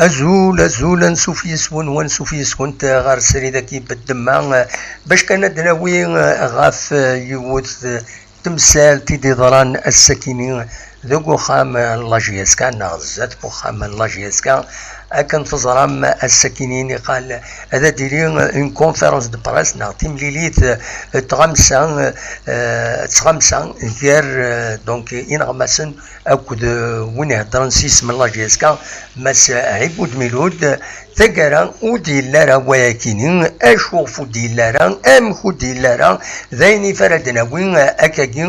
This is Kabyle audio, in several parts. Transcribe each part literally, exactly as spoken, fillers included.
Azul, azul, ansuf yes-wen, wansuf yes-went ɣer srid-agi beddemma, bac kan ad d-nawi ɣef yiwet temsalt i d-iḍran ass-akini deg uxxam n la J S K neɣ zdat n uxxam n la J S K. Akken teẓram, ass-akini niqal ad d-tili une conférence de presse neɣ timlilit n tɣamsa, eh, d tɣamsa gar, eh, donc, ineɣmasen akked, eh, win iheddren s yisem n la J S K, Mass Ɛibud Milud. Taggara ur d-yelli ara wayakini, acu ɣef ur d-yelli ara, amek ur d-yelli ara, d ayen i ara d-nawi, eh, akkagi,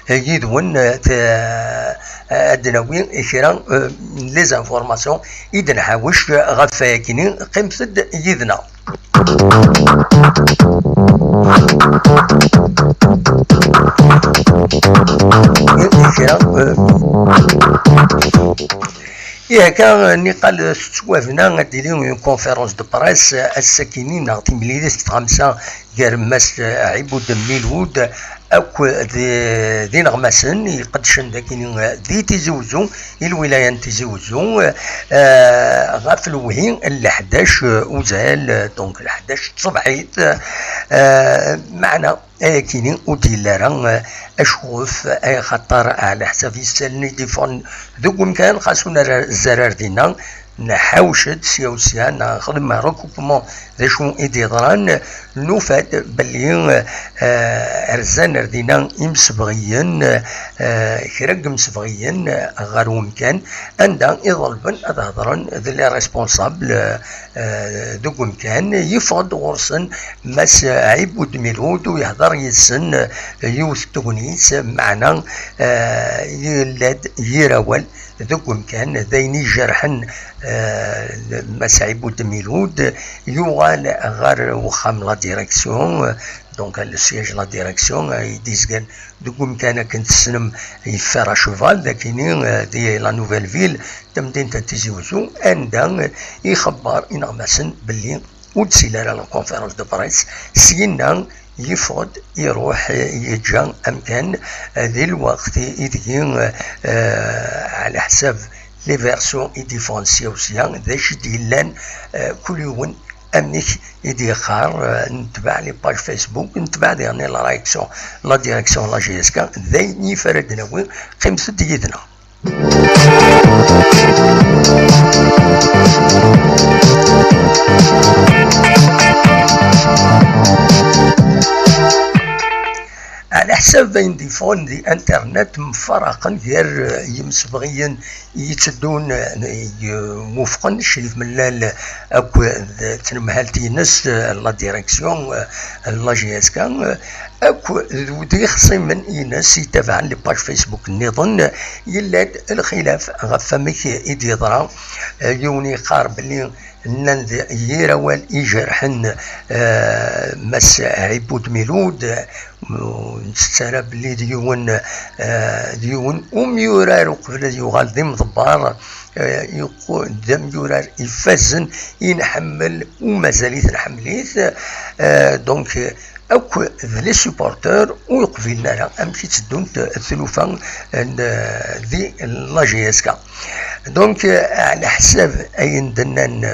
eh, yid-wen, eh, t-, eh, ad d-nawi kra, eh, n les informations i d-nḥawec ɣef wayakini. Qqimet-d yid-neɣ. Kra, eh, Ihi akka, niqal tettwabna ad d-tili une conférence de presse ass-akini neɣ timlilit n tɣamsa gar Mass Ɛibud Milud akk d, d ineɣmasen iqeddcen dagini di Tizi Wezzu, i lwilaya n Tizi Wezzu, eh, ɣef lewhi n leḥdac uzal, donc leḥdac tṣebḥit, eh, meɛna ayakini ur d-yelli ara, eh, acuɣef, eh, axaṭer ɛla ḥsab isalen i d-iffɣen deg umkan, xas ur nerza ara ar dinna, nḥawec-d sya u sya, nexdem recoupement d acu i d-yeḍran, nufa-d belli, eh, rzan ar dinna imsebɣiyen, eh, kra n yimsebɣiyen ɣer umkan anda i ḍelben ad hedren d les responsables, eh, deg umkan. Yeffeɣ-d ɣur-sen Mass Ɛibud Milud u yehder yid-sen, eh, yiwet n tegnit, meɛna, eh, yella-d yir awal deg umkan, d ayen ijerḥen, eh, Mass Ɛibud Milud, yuɣal ɣer uxxam la direction, donc le siège la direction, eh, i d-izgan deg umkan akken tessnem yeffer à cheval, dakini, eh, di la Nouvelle Ville, tamdint n Tizi Wezzu, anda, eh, ixebber ineɣmasen belli ur d-tili ara la conférence de presse, syinna yeffeɣ-d, iruḥ, eh, yeǧǧa amkan, eh, di lweqt ideg, eh, ɛla ḥsab les versions i d-iffɣen sya u sya, d acu i d-yellan, eh, kul yiwen amek i d-yeqqar, eh, netbeɛ les pages Facebook, netbeɛ diɣen la direction, la direction la J S K, d ayen yif ara d-nawi, qqimet-d yid-neɣ. Ɛla ḥsab ayen d-yeffɣen di internet, mfaraqen gar, eh, yimsebɣiyen i yetteddun, eh, i, eh, wufqen Crif Mellal akked tnemhalt-ines, eh, la direction, eh, la J S K, eh, akk d ixṣimen-ines yettabaɛen les pages Facebook nniḍen, yella-d lxilaf ɣef wamek i d-yeḍra. Eh, yiwen yeqqar belli nnan-d yir awal ijerḥen, eh, Mass Ɛibud Milud, ur nettett ara belli d yiwen, eh, d yiwen umyurar uqbel ad yuɣal d imḍebber, eh, yeqqu-, d amyurar ifazen, i nḥemmel u mazal-it nḥemmel-it. Eh, donc, akk d les supporteurs ur qbilen ara amek i tteddunt tlufa n, di la J S K. Donc, eh, ɛla ḥsab ayen d-nnan,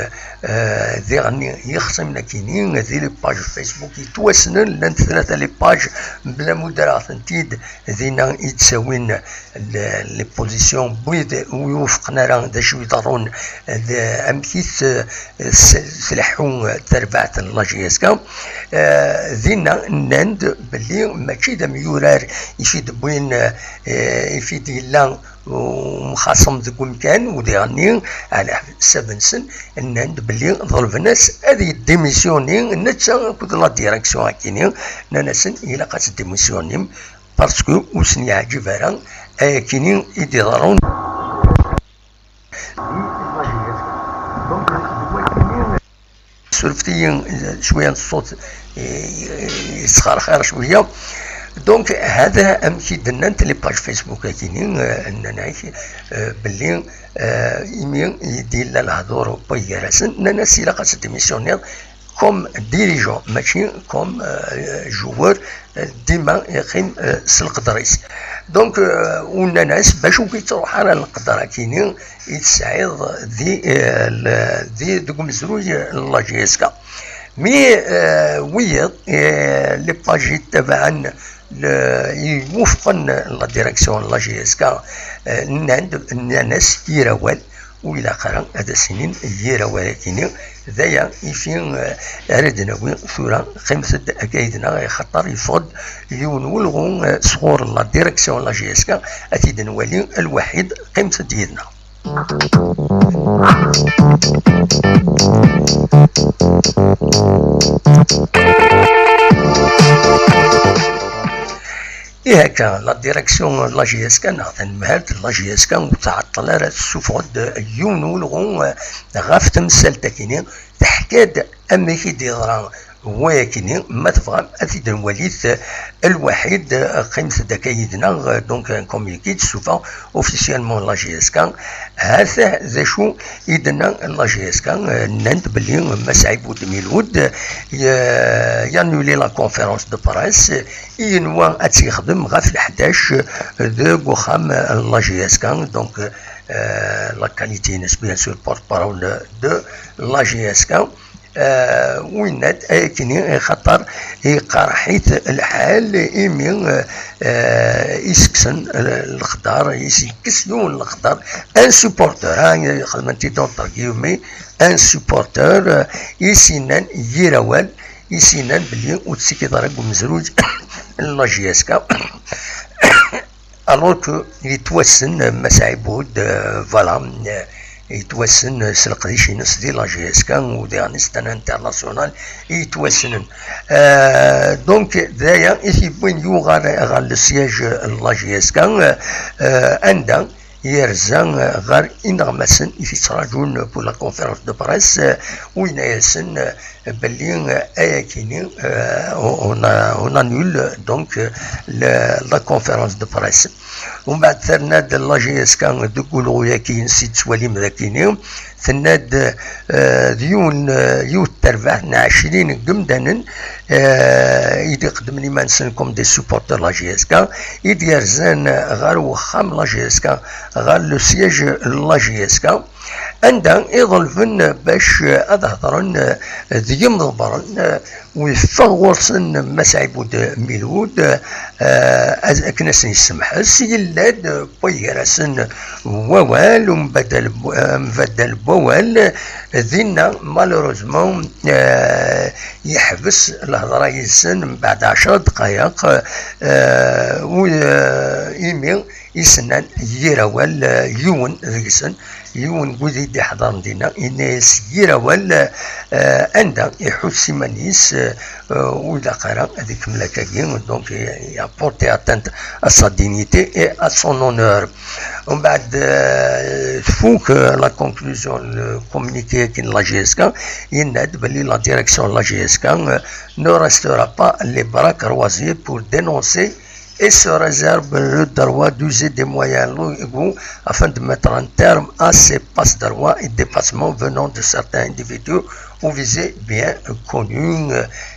eh, diɣen yixṣimen akini, di les pages Facebook yettwassnen, llant tlata les pages, mebla ma ur ddreɣ-tent-id, dinna i d-ttawin le-, les positions n wid ur iwufqen ara d acu iḍerrun, d amek i t-, s-, tleḥḥu terbaɛt n la J S K. Eh, dinna nnan-d belli mačči d amyurar i t-id-wwin, eh, i t-id-yella umxaṣem deg umkan, u diɣenni, ɛla ḥsab-nsen, nnan-d belli ḍelben-as ad yeddimisyuni netta akked la direction akini, nnan-asen ilaq ad teddimisyunim, parce que ur sen-yeɛǧib ara ayakini i d-iḍerrun. Surfet-iyi, eh, cwiya n ṣṣut, eh, yesxerxir cwiya. Donc, hada amek i d-nnant les pages Facebook akini, eh, nnan-ak, eh, belli, eh, imi i d-yella lehdur n waygar-asen, nnan-as ilaq ad teddimisyuniḍ, comme dirigeant, mačči comme euh, joueur, euh, dima yeqqim euh, s leqder-is. Donc, euh, nnan-as bac ur yettruḥ ara leqder akini i tesɛiḍ di, euh, le- di, deg umezruy n la J S K. Mi euh, wiyiḍ euh, les pages yettabaɛen le- iwufqen la direction n la J S K, euh, nnan-d, nnan-as yir awal, ur ilaq ara ad as-inin yir awal-agi-nni. D aya ifi eh, ara d-nawi tura. Qqimet-d akka yid-neɣ, axaṭer yeffeɣ-d yiwen n welɣu eh, sɣur la direction n la J S K. Ad t-id-nwali lwaḥid. Qqimet-d yid-neɣ. Ihi akka, la direction n la J S K neɣ tanemhalt n la J S K ur tɛeṭṭel ara, tessufeɣ-d yiwen n ulɣu eh, ɣef temsalt-akini, teḥka-d amek i d-yeḍra wayakini. Ma tebɣam ad t-id-nwalit eh, lwaḥid, eh, qqimet-d akka yid-neɣ, eh, donc un communiqué d-tessufeɣ officiellement la J S K. Hatah d acu i d-tenna la J S K, eh, nnan-d belli Mass Ɛibud Milud eh, y- annulé la conférence de presse, eh, yenwa ad tt-yexdem ɣef leḥdac eh, deg uxxam eh, la J S K, donc eh, la qualité-ines bien sûr porte-parole de la J SK. Eh, winna-d ayakini, axaṭer iqerḥ-it lḥal imi eh, eh, iseksen l- leqder, is-, yekkes yiwen leqder, un supporter, ah, xedmen-t-id entre guillemets, un supporter eh, i s-yennan yir awal, i s-yennan belli ur tettikiḍ ara deg umezruy n la J S K. Alors que yettwassen Mass Ɛibud, euh, voilà, euh, yettwassen s leqdic-ines di la J S K, u diɣen c'est un international i yettwassnen. Euh, donc d aya i t-yewwin yuɣal ɣer le siège n la J S K, euh, anda yerza ɣer ineɣmasen i t-yettraǧun pour la conférence de presse, euh, u yenna-yasen, euh, belli eh, ayakini eh, on, on a- on annule donc eh, le- la conférence de presse. Umbeɛd terna-d la J S K deg ulɣu-yaki-ines i tettwalim d akini, tenna-d eh, d yiwen eh, yiwet terbaɛt n ɛecrin n yimdanen eh, i d-iqeddmen iman-nsen comme des supporters la J S K, i d-yerzan ɣer wexxam la J S K, ɣer le siège la J S K, anda i ḍelben bac ad hedren d yimḍebbren, u yeffeɣ ɣur-sen Mass Ɛibud Milud, eh, akken ad sen-yessemḥes, yella-d wway gar-asen wawal, umbaddal n wawal, dinna, malheureusement, eh, yeḥbes lehḍra yid-sen mbeɛd ɛecra ddqayeq, eh, u, eh, imi i s-nnan yir awal, eh, yiwen deg-sen, yiwen n wid i d-iḥḍren dinna, yenna-yas yir awal, eh, anda iḥuss iman-is, eh, ur ilaq ara ad ikemmel akkagi, donc il a porté atteinte à sa dignité et à son honneur. Umbeɛd eh, tfuk eh, la conclusion, le communiqué-agi n la J S K, yenna-d belli la direction de la J S K eh, ne restera pas les bras croisés pour dénoncer et se réserve le droit d'user des moyens légaux afin de mettre un terme à ces passe-droits et dépassements venant de certains individus ou visés bien connus.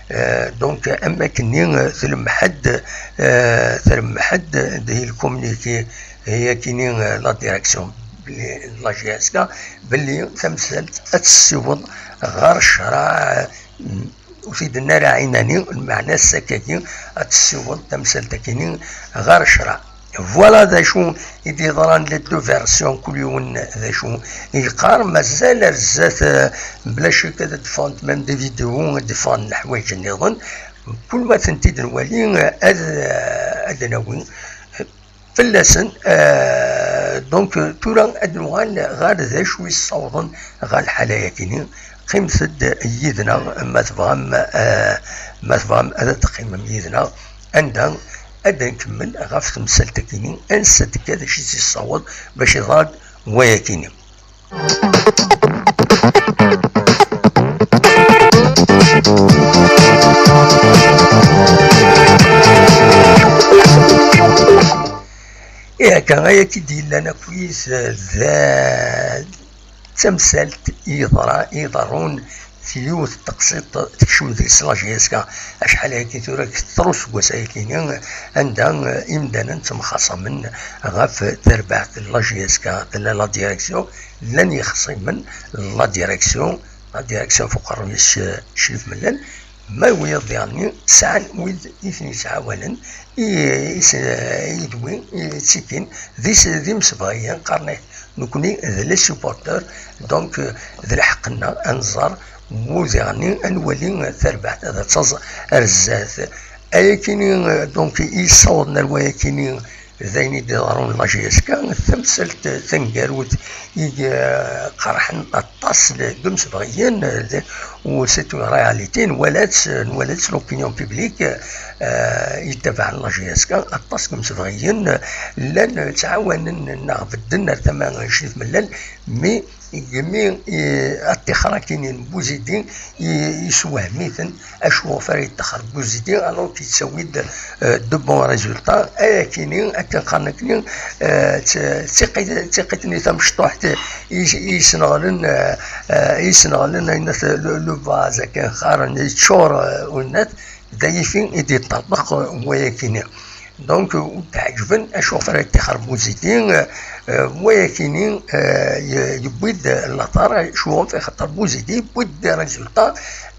Euh, donc, am akken-nni, euh, tlemḥ-d, euh, tlemḥ-d di le communiqué-yagi-nni, euh, la direction de la J S K, belli tamsalt ad tessiweḍ ɣer ccreɛ, ur t-id-tenna ara ɛinani, lmeɛna-s akkagi ad tessiweḍ tamsalt-agi-nni ɣer ccreɛ. Voilà d acu i d-yeḍran, les deux versions, kul yiwen d acu i yeqqar. Mazal ar zdat, eh, bla ccek ad d-ffɣent même des vidéos, ad d-ffɣen leḥwayeǧ nniḍen. Kul ma tent-id-nwali, eh, ad, eh, ad d-nawi fell-asen. Euh, donc, tura ad nuɣal ɣer d acu i ssawḍen ɣer lḥala-yagi-nni. Qqimet-d yid-neɣ ma tebɣam, euh, ma tebɣam ad teqqimem yid-neɣ, anda ad nkemmel ɣef temsalt-agi-nni, ansa d-tekka, d acu i tt-yessaweḍ bac iḍra-d wayagi-nni. Ihi akka, ayagi d-yellan akkit d tamsalt i yeḍra-, i iḍerrun Yiwet teqsiṭ tekcem deg-s la J S K acḥal ayagi tura, deg ṭru seggas ayagi-ni, anda, eh, imdanen ttemxaṣamen ɣef terbaɛt n la J S K. Tella la direction, llan yexṣimen, la direction, la direction f uqerru-is, eh, Crif Mellal, ma wiyaḍ diɣen sɛan wid i ten-yettɛawanen, i, i s-, i d wi, i ttikin, d is-, d imsebɣiyen, qqaren-ak nekkni d les supporteurs, donc, euh, d lḥeqq-nneɣ ad nẓer wu diɣen ad nwali tarbaɛt ad taẓ ar zdat. Ayakini, euh, donc, i yessawḍen ar wayakini d ayen i d-iḍerrun la J S K, tamsalt taneggarut i, euh, qerḥen aṭas n yimsebɣiyen, euh, d-, u c'est une réalité, nwala-tt, nwala-tt l'opinion publique, euh, yettabaɛen la J S K, aṭas n yimsebɣiyen, euh, llan ttɛawanen neɣ bedden ar tama n Crif Mellal, mi, mi, eh, ṭṭixer akini n Buzidi, i, yessewhem-iten, acu ɣef ara yeṭṭixer Buzidi, alors qu'il yettawi-d, euh, de bons résultats. Ayakini, akken qqaren akini, euh, d, d tiqit-, d tiqit-nni tamecṭuḥt i, i yesneɣlen, euh, euh, i yesneɣlen ayen le, le vase akken qqaren, yeččur, euh, unat, d ayifi i d-yeṭṭerḍeq, euh, wayakini. Donc, ur d-ɛeǧben acu ɣef ara yeṭṭixer Buzidi, euh, wayakini, euh, ye-, yewwi-d later, acu ɣef, axaṭer Buzidi yewwi-d des résultats,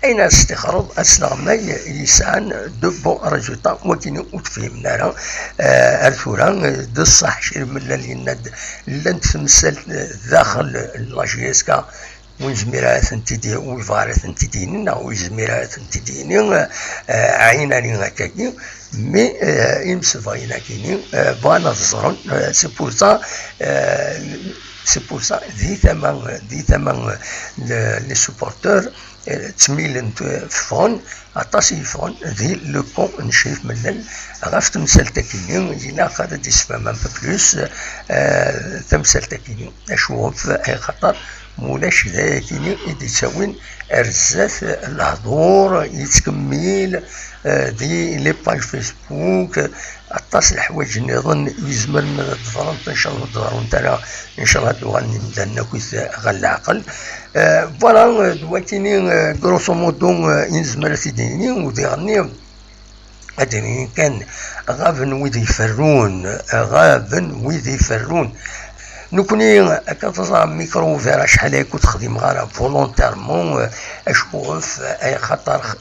ayen ara s-tixreḍ, asleɣmay yesɛan de bons résultats, wakini ur t-fhimen ara, euh, ar tura, euh, d ṣṣeḥ, Crif Mellal yenna-d, llant temsal, euh, daxel n la J S K, ur yezmir ara ad tent-id-, ur yebɣi ara ad tent-id-yini, neɣ ur yezmir ara ad tent-id-yini, eh, ɛinani akkagi, mais, eh, imsebɣiyen akini, eh, bɣan ad ẓren, eh, c'est pour ça, eh, c'est pour ça, di tama, di tama, eh, le, les supporters, eh, ttmilen, eh, ffɣen, aṭas i yeffɣen di le camp n Crif Mellal ɣef temsalt akini, ilaq ad d-isefhem un peu plus, eh, tamsalt akini, acu ɣef, axaṭer ma ulac d ayakini i d-ittawin ar zdat lehdur yettkemmil, eh, di les pages Facebook, aṭas n leḥwayeǧ nniḍen yezmer ad d-ḍrent, ncallah ur d-ḍrunt ara, ncallah ad d-uɣalen yimdanen akkit ɣer leɛqel. Eh, voilà, eh, d wakini, eh, grosso modo, eh, i nezmer ad t-id-nini, u diɣenni, ad d-inin kan, ɣaben wid iferrun, ɣaben wid iferrun. Nekkni, akka teẓram, Micro Ouvert acḥal ay ur t-xdimeɣ ara volontairement, eh, acu ɣef, ay xaṭer,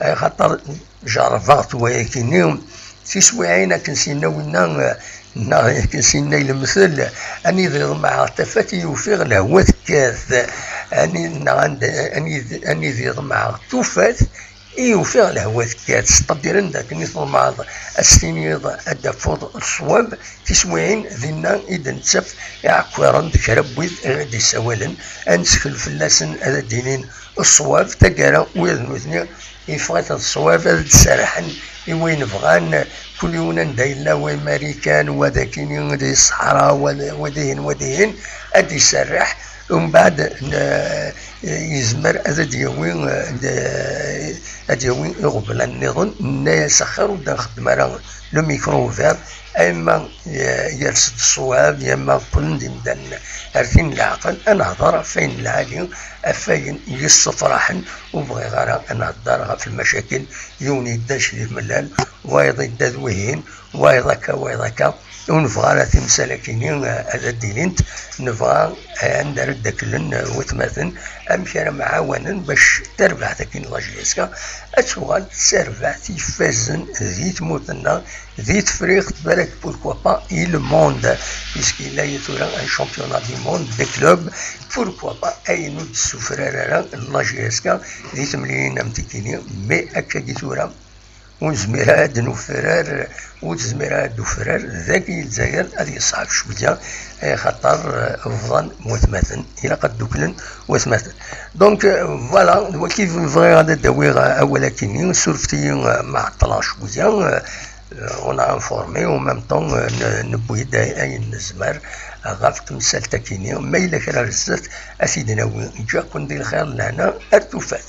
ay xaṭer jerrbeɣ-t wayakini, tiswiɛin akken s-yenna winna, eh, neɣ akken s-yenna i lemtel, anida iḍemɛeɣ tafat i ufiɣ lehwa tekkat, ani-, neɣ anda, anid-, anida iḍemɛeɣ tufat, i ufiɣ lehwa tekkat, ttqeddiren d akken i tḍemɛeḍ ad s-tiniḍ ad d-tafuḍ ṣṣwab, tiswiɛin dinna i d-nettaf iɛekkiren d kra n wid i ɣ-d-issawalen, ad nettkel fell-asen ad d-inin ṣṣwab, taggara ula d nutni yeffeɣ-iten ṣṣwab, ad d-serrḥen i wayen bɣan, kul yiwen anda yella, wa i Marikan, wa d akini di ṣṣeḥra, wa d, wa dihin, wa dihin, ad d-iserreḥ, umbeɛd, n-, yezmer ad d-yawi, eh, d-, ad d-yawi iɣeblan nniḍen, nenna-yas axir ur d-nxeddem ara le micro ouvert, ama, eh, yers-d ṣṣwab, ama qqlen-d imdanen ar tin n leɛqel, ad nehder ɣef wayen lɛali, ɣef wayen yessefraḥen, ur bɣiɣ ara ad nhedder ɣef lmacakel, yiwen yedda Crif Mellal, wayeḍ yedda d wihin, wayeḍ akka, wayeḍ akka. Ur nebɣi ara timsal-agi-nni, eh, ad d-ilint. Nebɣa, eh, anda ara d-aklen, eh, watmaten, amek ara mɛawanen bac tarbaɛt-agi n la J S K ad tuɣal d tarbaɛt ifazen di tmurt-nneɣ, di Tefriqt, balak, pourquoi pas, i le monde, puisqu'il y a tura un championnat du monde de club, pourquoi pas, ayen ur d-tessufrar ara la J S K di temlilin am tigi-nni, mais akkagi tura, ur nezmir ara ad nufrar, ur tezmir ara ad d-ufrar, dagi i Lezzayer ad yeṣɛeb cwiya, eh, xaṭer, eh, bḍan watmaten, ilaq ad dduklen watmaten. Donc, eh, voilà, d waki bɣiɣ ad d-awiɣ, eh, awal akini, surfet-iyi, eh, ma ɛeṭṭleɣ cwiya, eh, on a informé, en même temps, eh, n-, newwi-d ay-, ayen nezmer, eh, ɣef temsalt akini, ma yella kra ar zdat, ad t-id-nawi. Ǧǧiɣ-ken di lxir, lehna, ar tufat.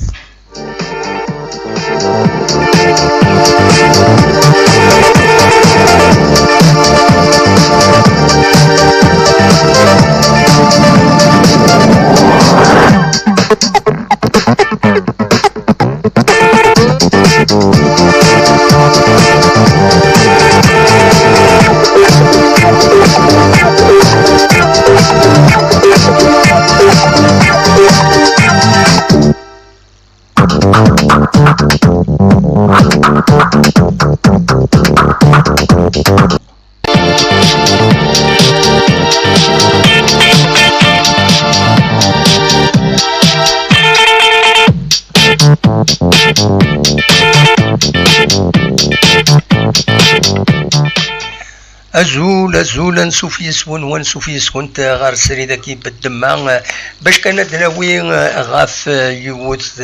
Azul, azul, ansuf yes-wen, wansuf yes-kent ɣer srid-agi beddemma, bac kan ad nawi ɣef yiwet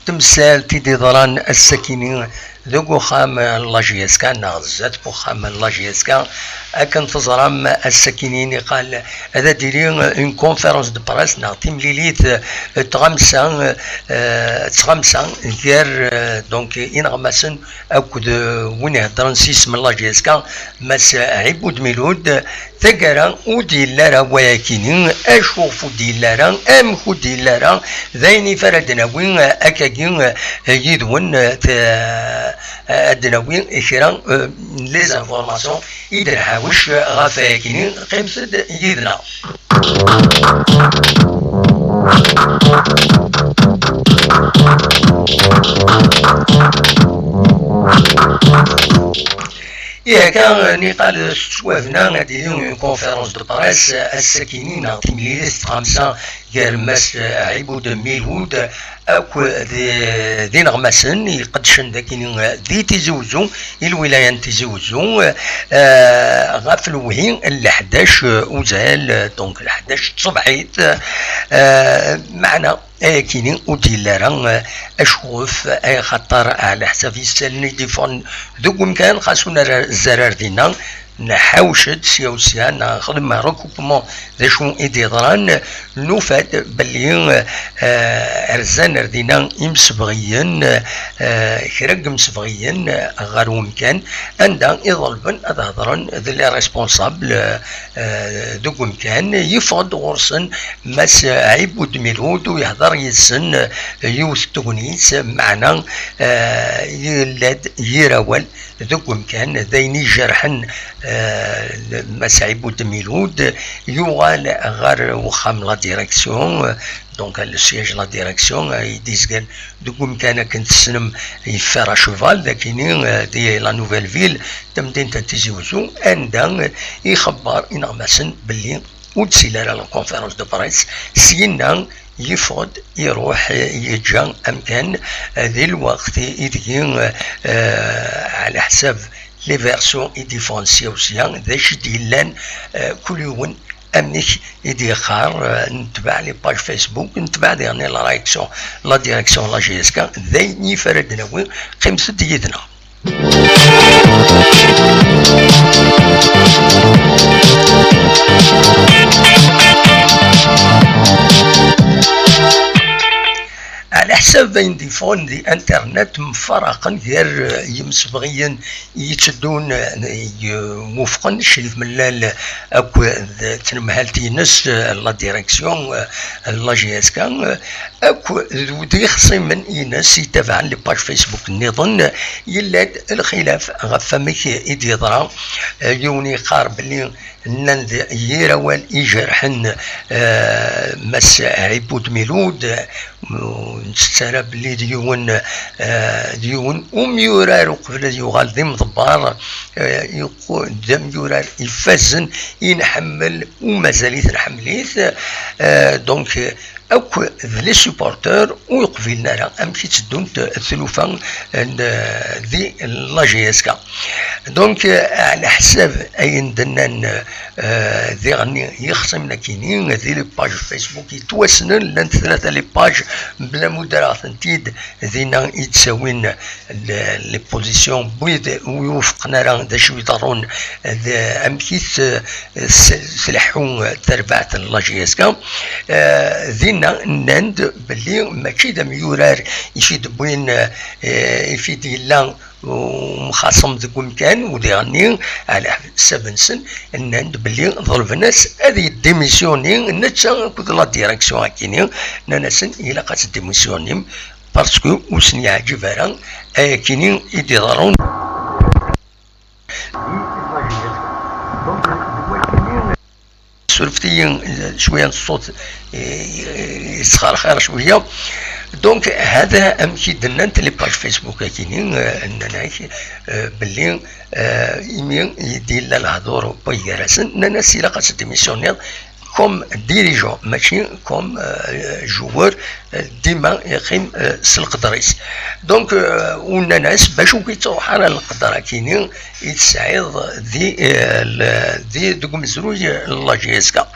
temsalt i d-iḍran ass-akini deg uxxam n la J S K, neɣ zdat n uxxam n la J S K. Akken teẓram, ass-akini niqal ad d-tili une conférence de presse neɣ timlilit n tɣamsa, eh, d tɣamsa gar, eh, donc, ineɣmasen akked, eh, win iheddren s yisem n la J S K, Mass Ɛibud Milud. Taggara ur d-yelli ara wayakini, acu ɣef ur d-yelli ara, amek ur d-yelli ara, d ayen i ara d-nawi, eh, akkagi, eh, yid-wen, eh, t-, eh, ad d-nawi kra, eh, n les informations i d-nḥawec ɣef wayakini, qqimet-d yid-neɣ. Ihi akka, niqal s ttwabna ad d-tili une conférence de presse ass-akini neɣ timlilit n tɣamsa gar Mass Ɛibud Milud akk d, d ineɣmasen iqeddcen dagini di Tizi Uzzu, i lwilaya n Tizi Uzzu, eh, ɣef lewhi n leḥdac uzal, donc leḥdac tṣebḥit, eh, meɛna ayakini ur d-yelli ara, eh, acuɣef, ay xaṭer ɛla ḥsab isalen i d-iffɣen deg umkan, xas ur nerza ara ar dinna, nḥawec-d sya u sya, nexdem recoupement d acu i d-yeḍran, nufa-d belli, eh, rzan ar dinna imsebɣiyen, eh, kra n yimsebɣiyen, eh, ɣer umkan anda i ḍelben ad hedren d les responsables, eh, deg umkan. Yeffeɣ-d ɣur-sen Mass Ɛibud Milud u yehder yid-sen, eh, yiwet n tegnit, meɛna, eh, yella-d yir awal deg umkan, d ayen ijerḥen, eh, Mass Ɛibud Milud, yuɣal ɣer uxxam la direction, donc le siège la direction, eh, i d-izgan deg umkan akken tessnem yeffer à cheval, dakini, eh, di la nouvelle ville, tamdint n Tizi Uzzu, anda, eh, ixebber ineɣmasen belli ur d-tili ara la conférence de presse, syinna yeffeɣ-d, iruḥ, eh, yeǧǧa amkan, eh, di lweqt ideg, eh, ɛla ḥsab les versions i d-iffɣen sya u sya, d acu i d-yellan, eh, kul yiwen amek i d-yeqqar, eh, netbeɛ les pages Facebook, netbeɛ diɣen la direction, la direction la J S K, d ayen i ara d-nawi, qqimet-d yid-neɣ. Ɛla ḥsab ayen d-yeffɣen di internet, mfaraqen gar, eh, yimsebɣiyen yetteddun, eh, yemufqen Crif Mellal akked tnemhalt-ines, eh, la direction, eh, la J S K, eh, akk d ixṣimen-ines yettabaɛen les pages Facebook nniḍen, yella-d lxilaf ɣef wamek i d-yeḍra. Eh, yiwen yeqqar belli nnan-d yir awal ijerḥen, eh, Mass Ɛibud Milud, ur nettett ara belli d yiwen, eh, d yiwen umyurar uqbel ad yuɣal d imḍebber, eh, yeqqu-, d amyurar ifazen, i nḥemmel, u mazal-it nḥemmel-it. Eh, donc, akk d les supporters ur yeqbilen ara amek i tteddunt tlufa n, di la J S K. Donc, eh, ɛla ḥsab ayen d-nnan, eh, diɣen yixṣimen akini, di les pages Facebook yettwassnen, llant tlata les pages, mebla ma ur d-rreɣ-tent-id, dinna i d-ttawin le-, les positions n wid ur iwufqen ara d acu iḍerrun, d amek i t-, s-, tleḥḥu terbaɛt n la J S K. Eh, dinna nnan-d belli mačči d amyurar i t-id-wwin, eh, i t-id-yella umxaṣem deg umkan, u diɣenni, ɛla ḥsab-nsen, nnan-d belli ḍelben-as ad yeddimisyuni netta akked la direction akini, nnan-asen ilaq ad teddimisyunim, parce que ur sen-yeɛǧib ara ayakini i d-iḍerrun. Surfet-iyi, eh, cwiya n ṣṣut, eh, yesxerxir cwiya. Donc, hada amek i d-nnant les pages Facebook akini, eh, nnan-ak, eh, belli, eh, imi i d-yella lehdur n way gar-asen, nnan-as ilaq ad teddimisyuniḍ, comme dirigeant, mačči comme, euh, joueur, euh, dima yeqqim, euh, s leqder-is. Donc, euh, u nnan-as bac ur k-yettruḥ ara leqder akini i tesɛiḍ di, euh, le-, di, deg umezruy n la J S K.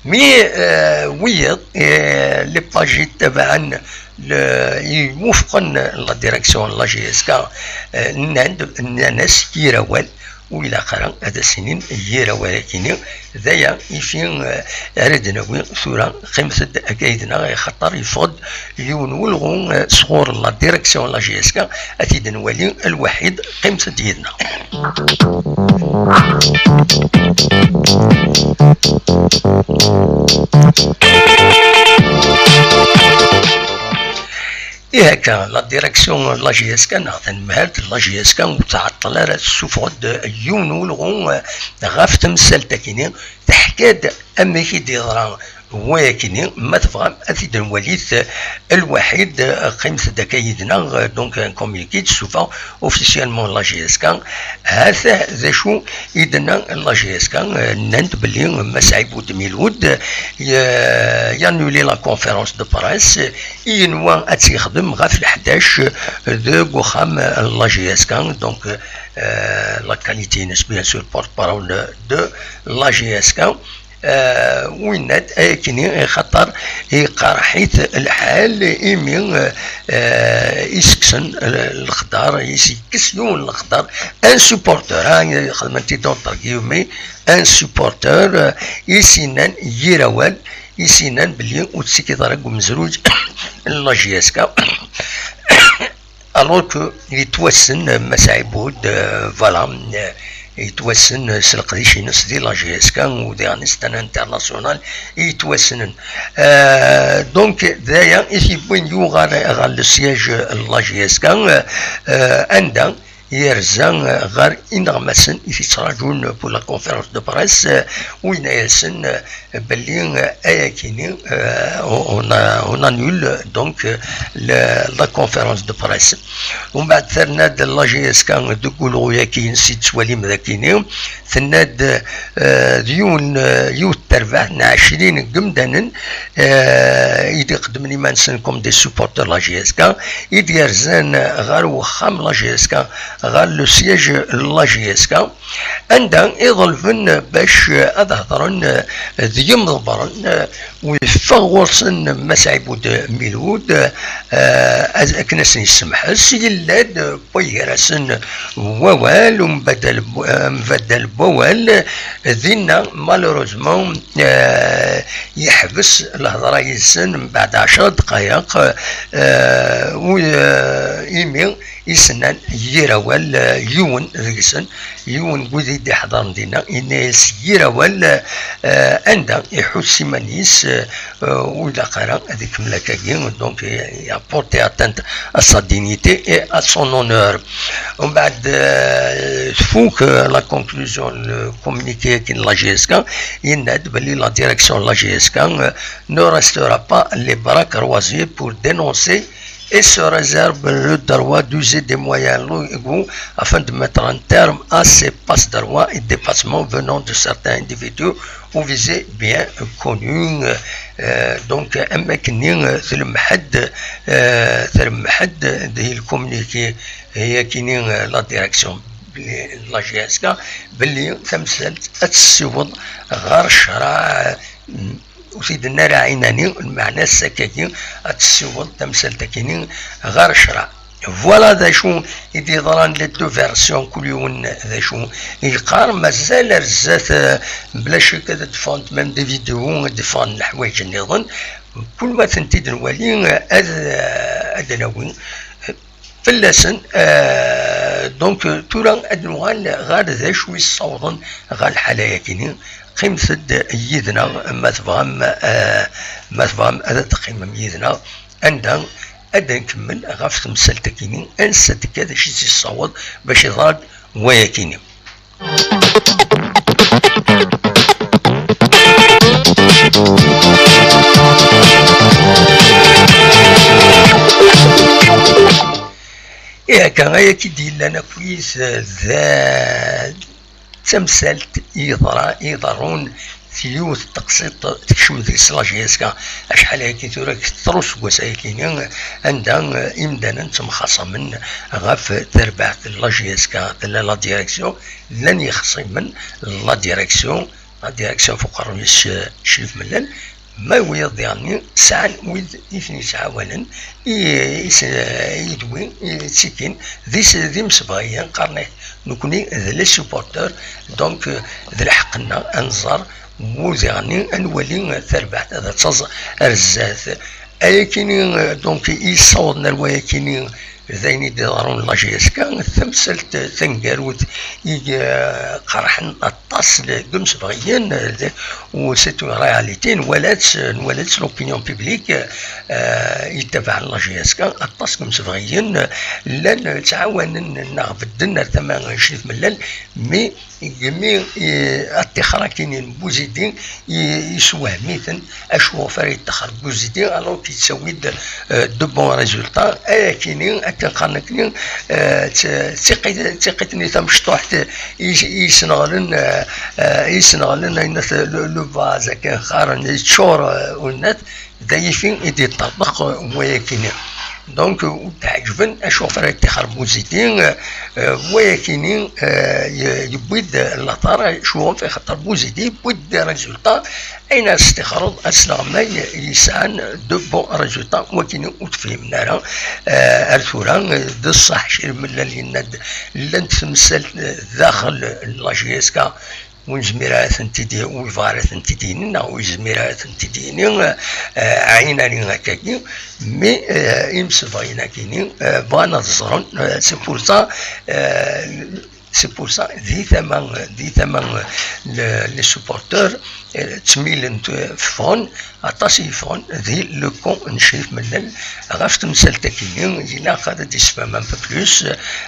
Mi, euh, wiyiḍ, euh, les pages yettabaɛen le-, iwufqen la direction n la J S K, euh, nnan-d, nnan-as yir awal, ur ilaq ara ad as-inin yir awal-akini. D aya ifi, eh, ara d-nawi tura. Qqimet-d akka yid-neɣ, axaṭer yeffeɣ-d yiwen n welɣu, eh, sɣur la direction n la J S K. Ad t-id-nwali lwaḥid. Qqimet-d yid-neɣ. Ihi akka, la direction n la J S K neɣ tanemhalt n la J S K ur tɛeṭṭel ara, tessufeɣ-d yiwen n welɣu, eh, ɣef temsalt-akini, teḥka-d amek i d-yeḍra wayakini. Ma tebɣam ad t-id-nwalit, eh, lwaḥid, eh, qqimet-d akka yid-neɣ, eh, donc un communiqué d-tessufeɣ officiellement la J S K. Hatah d acu i d-tenna la J S K, eh, nnan-d belli Mass Ɛibud Milud, eh, y-, yannuler la conférence de presse, yenwa ad tt-yexdem ɣef leḥdac deg uxxam n la J S K, donc, euh, la qualité-ines, bien sûr, porte-parole de la J S K. Euh, winna-d ayakini, axaṭer iqerḥ-it lḥal, imi, euh, euh, iseksen l-, lexdar, is-, yekkes yiwen lexdar, un supporter, ah, xedmen-t-id entre guillemets, un supporter, euh, i s-yennan yir awal, i s-yennan belli ur tettikiḍ ara deg umezruy n la J S K. Alors que yettwassen, euh, Mass Ɛibud, euh, voilà, euh, yettwassen, euh, s leqdic-ines di la J S K, u diɣen c'est un international i yettwassnen. Euh, donc, d aya i t-yewwin yuɣal ɣer le siège n la J S K, euh, euh, anda yerza, euh, ɣer ineɣmasen i t-yettraǧun pour la conférence de presse, euh, u yenna-yasen, euh, belli, euh, ayakini, euh, on, on a, on annule donc, euh, le, la conférence de presse. Umbeɛd terna-d la J S K deg ulɣu-yaki-ines i tettwalim dakini, tenna-d, euh, d yiwen, euh, yiwet terbaɛt n ɛecrin n yemdanen, euh, i d-iqeddmen iman-nsen comme des supporters la J S K, i d-yerzan ɣer wexxam la J S K, ɣer le siège la J S K, anda i ḍelben bac ad hedren d yimḍebbren, u yeffeɣ ɣur-sen Mass Ɛibud Milud, eh, ad, akken ad sen-yessemḥes, yella-d waygar-asen wawal, umbaddal n w-, umbaddal n wawal, dinna, malheureusement, eh, yeḥbes lehḍra yid-sen mbeɛd ɛecra ddqayeq, eh, u, eh, imi i s-nnan yir awal, eh, yiwen deg-sen, yiwen n wid i d-iḥḍren dinna, yenna-yas yir awal, eh, anda iḥuss iman-is, eh, ur ilaq ara ad ikemmel akkagi, donc, eh, il a porté atteinte à sa dignité et à son honneur. Umbeɛd, eh, tfuk, eh, la conclusion, le communiqué-agi n la J S K, yenna-d belli la direction de la J S K, eh, ne restera pas les bras croisés pour dénoncer et se réserve le droit d'user des moyens légaux afin de mettre un terme à ces passe-droits et dépassements venant de certains individus ou visés bien connus. Euh, donc, am akken, euh, tlemḥ-d, euh, tlemḥ-d di le communiqué, euh, yakini, euh, la direction de la J S K, belli tamsalt ad tessiweḍ ɣer ccṛeɛ, ur t-id-tenna ara ɛinani, lmeɛna-s akkagi ad tessiweḍ tamsalt-akini ɣer ccṛeɛ. Voilà d acu i d-yeḍran, les deux versions, kul yiwen d acu i yeqqar. Mazal ar zdat, eh, bla ccek ad d-ffɣent même des vidéos, ad d-ffɣen leḥwayeǧ nniḍen. Kul ma tent-id-nwali, eh, ad, eh, ad d-nawi fell-asen. Euh, donc, euh, tura ad nuɣal ɣer d acu i ssawḍen ɣer lḥala-yakini. Qqimet-d yid-neɣ, ma tebɣam, euh, ma tebɣam ad d-teqqimem yid-neɣ, anda ad nkemmel ɣef temsalt-akini, ansa d-tekka, d acu i tt-yessaweḍ bac iḍra-d wayakini. Ihi akka, ay akka i d-yellan akkit, d tamsalt i yeḍra-, i iḍerrun yiwet n teqsiṭ tekcem deg-s la J S K. Acḥal ayagi tura, kter useggas ayagi-ni, anda, eh, imdanen ttemxaṣamen ɣef terbaɛt n la J S K. Tella la direction, llan yexṣimen la direction, la direction f uqerru-is, eh, Crif Mellal, ma wiyaḍ diɣenni sɛan wid i ten-yettɛawanen, i, i s-, i d wi, i ttikin, d is-, d imsebɣiyen, qqaren-ak nekkni d les supporteurs, donc, eh, d lḥeqq-nneɣ ad nẓer wu diɣenni ad nwali tarbaɛt ad taẓ ar zdat. Ayakini, eh, donc, i yessawḍen ar wayakini d ayen i d-iḍerrun la J S K, tamsalt taneggarut i, eh, qerrḥen aṭas deg imsebɣiyen, eh, u c'est une réalité, nwala-tt, nwala-tt l'opinion publique, eh, yettabaɛen la J S K, aṭas n imsebɣiyen, eh, llan ttɛawanen neɣ bedden ar tama n Crif Mellal, mais Gmi, eh, aṭixer akini n Buzidi, i-, yessewhem-iten, acu ɣef ara yeṭṭixer Buzidi, alors qu'il yettawi-d, eh, de bons résultats, ayakini, akken qqaren akini, eh, d t-, d tiqit-, d tiqit-nni tamecṭuḥt, i, i yesneɣlen, eh, eh, i yesneɣlen ayen at le, le vase, akken qqaren, yeččur, eh, unat, d ayifi i d-yeṭṭerḍeq wayakini. Donc, ur d-ɛeǧben acu ɣef ara yeṭṭixer Buzidi, eh, wayakini, eh, ye-, yewwi-d laṭar, acu ɣef ixaṭer Buzidi yewwi-d des résultats, ayen ara s-tixreḍ asleɣmay yesɛan de bons résultats, wakini ur t-fhimen ara, eh, ar tura, eh, d ṣṣeḥ Crif Mellal yenna-d, llant temsal, eh, daxel n la J S K, ur nezmir ara ad tent-id-, ur yebɣa ara ad tent-id-yini, neɣ ur yezmir ara ad tent-id-yini, eh, ɛyin ani akkagi, mais, eh, imsebɣiyen akini, eh, bɣan ad ẓren, eh, c'est pour ça, eh, c'est pour ça, di tama, di tama, eh, le, les supporters, eh, ttmilen, eh, ffɣen, aṭas i yeffɣen di le camp n Crif Mellal ɣef temsalt akini, ilaq ad d-isfhem un peu plus,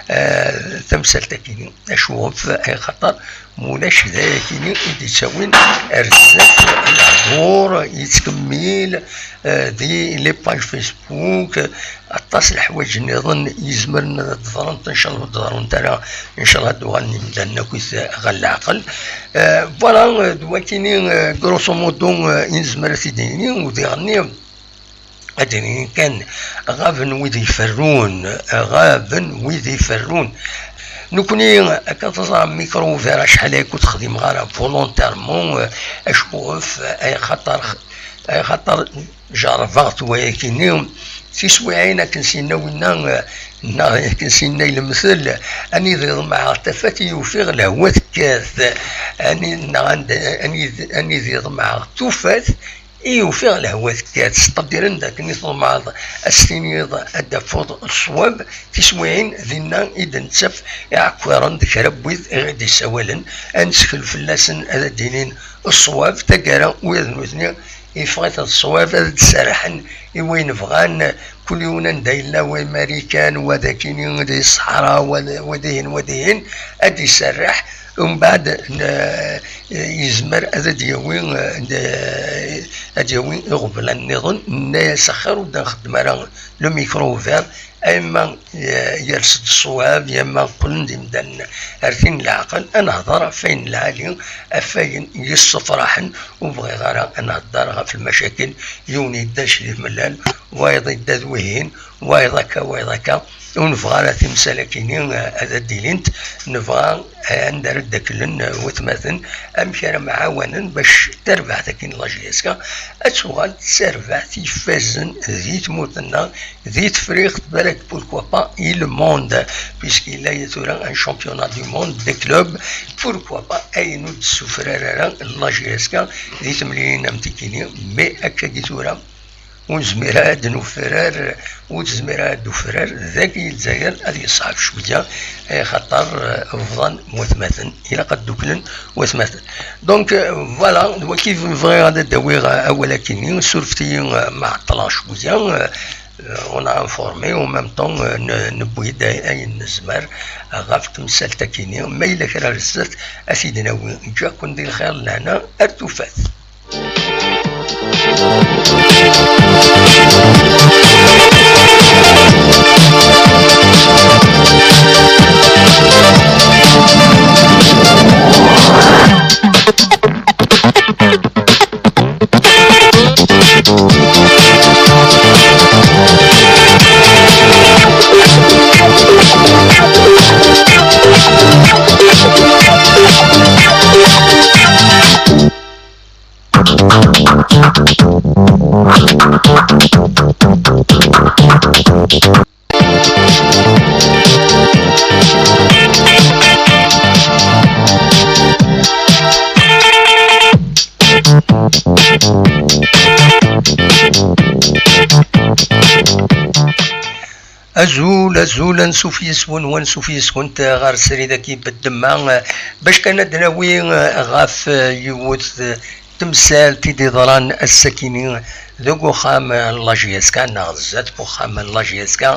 eh, tamsalt akini, acu ɣef, eh, xaṭer, Mulac d ayakini i d-ittawin ar zdat lehdur yettkemmil, eh, di les pages Facebook, aṭas n leḥwayeǧ nniḍen yezmren ad d-ḍrent, ncallah ur d-ḍrunt ara, ncallah ad d-uɣalen yimdanen akkit ɣer leɛqel. Eh, voilà, eh, d wakini, eh, grosso modo, eh, i nezmer ad t-id-nini, u diɣenni, ad d-nini kan, ɣaben wid iferrun, ɣaben wid iferrun. Nekkni, akka teẓram, Micro Ouvert acḥal ay ur t-xdimeɣ ara volontairement, eh, acuɣef, eh, ay xaṭer, ay xaṭer jerrbeɣ-t wayakini, tiswiɛin akken s-yenna winna, eh, neɣ akken s-yenna lemtel, anida iḍemɛeɣ tafat i ufiɣ lehwa tekkat, ani-, neɣ anda, anid-, anida iḍemɛeɣ tufat, i ufiɣ lehwa tekkat, ttqeddiren-d akken i tḍemɛeḍ ad s-tiniḍ ad d-tafuḍ ṣṣwab, tiswiɛin dinna i d-nettaf iɛekkiren d kra n wid i ɣ-d-issawalen, ad nettkel fell-asen ad d-inin ṣṣwab, taggara ula d nutni yeffeɣ-iten ṣṣwab, ad d-serrḥen i wayen bɣan, kul yiwen anda yella, wa i Marikan, wa d akini di ṣṣeḥra, wa d, wa dihin, wa dihin, ad d-iserreḥ, umbeɛd n-, yezmer ad d-yawi, eh, ad d-yawi iɣeblan nniḍen, nenna-yas axir ur d-nxeddem ara le micro ouvert, ama, eh, yers-d ṣṣwab, ama qqlen-d imdanen ar tin n leɛqel, ad nehder ɣef wayen lɛali, ɣef wayen yessefraḥen, ur bɣiɣ ara ad nehder ɣef lmacakil, yiwen yedda Crif Mellal, wayeḍ yedda d wihin, wayeḍ akka, wayeḍ akka. Ur nebɣa ara timsal-agi-nni, eh, ad d-ilint. Nebɣa, eh, anda ara d-aklen, eh, watmaten, amek ara mɛawanen bac tarbaɛt-agi n la J S K ad tuɣal d tarbaɛt ifazen di tmurt-nneɣ, di Tefriqt, balak, pourquoi pas, i le monde, puisqu'il y a tura un championnat du monde des clubs, pourquoi pas, ayen ur d-tessufrar ara la J S K di temlilin am tigi-nni, mais akkagi tura, ur nezmir ara ad nufrar, ur tezmir ara ad d-ufrar, dagi i Lezzayer ad yeṣɛeb cwiya, axaṭer, eh, bḍan watmaten, ilaq ad dduklen watmaten. Donc, eh, voilà, d waki bɣiɣ ad d-awiɣ, eh, awal akini, surfet-iyi, eh, ma ɛeṭṭleɣ cwiya, eh, on a informé, en même temps, eh, n-, newwi-d ay-, ayen nezmer, eh, ɣef temsalt akini, ma yella kra ar zdat, ad t-id-nawi. Ǧǧiɣ-ken di lxir, lehna, ar tufat. Azul, azul, ansuf yes-wen, wansuf yes-kent ɣer srid-agi n ddemma, bac kan ad d-nawi ɣef yiwet temsalt i d-iḍran ass-akini deg uxxam n la J S K, neɣ zdat n uxxam n la J S K.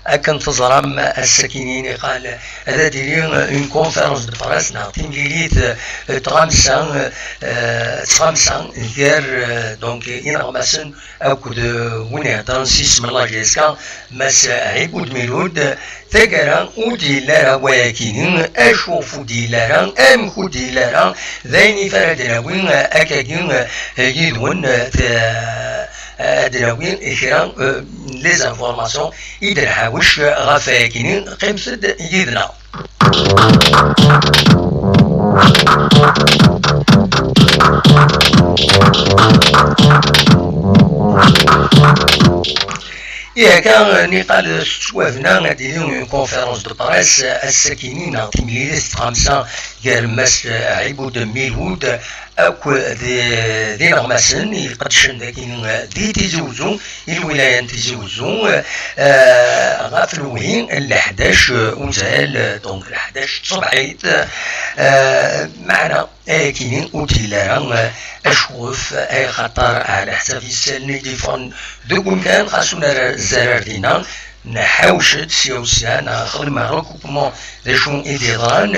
Akken teẓram, ass-akini niqal ad d-tili une conférence de presse neɣ timlilit, eh, tɣamsa, eh, tɣamsa gar, eh, donc, ineɣmasen akked, eh, win iheddren s yisem n la J S K, Mass Ɛibud Milud. Taggara ur d-yelli ara wayakini, acu ur d-yelli ara, amek ur d-yelli ara, d ayen i ara d-nawi, eh, akkagi, eh, yid-wen, eh, t-, eh, ad d-nawi kra, eh, n les informations i d-nḥawec ɣef wayakini. Qqimet-d yid-neɣ. Ihi akka, niqal s ttwabna ad d-tili une conférence de presse ass-akini neɣ timlilit tɣamsa gar Mass Ɛibud Milud akk d, d ineɣmasen iqeddcen dagi di Tizi Uzzu, i lwilaya n Tizi Uzzu, eh, ɣef lewhi n leḥdac uzal, donc leḥdac tṣebḥit, eh, meɛna ayakini ur d-yelli ara, eh, acwef, ay xaṭer ɛla ḥsab isallen i d-yeffɣen deg umkan, xas ur nerza ara ar dinna, nḥawec-d sya u sya, nexdem recoupement d acu i d-yeḍran,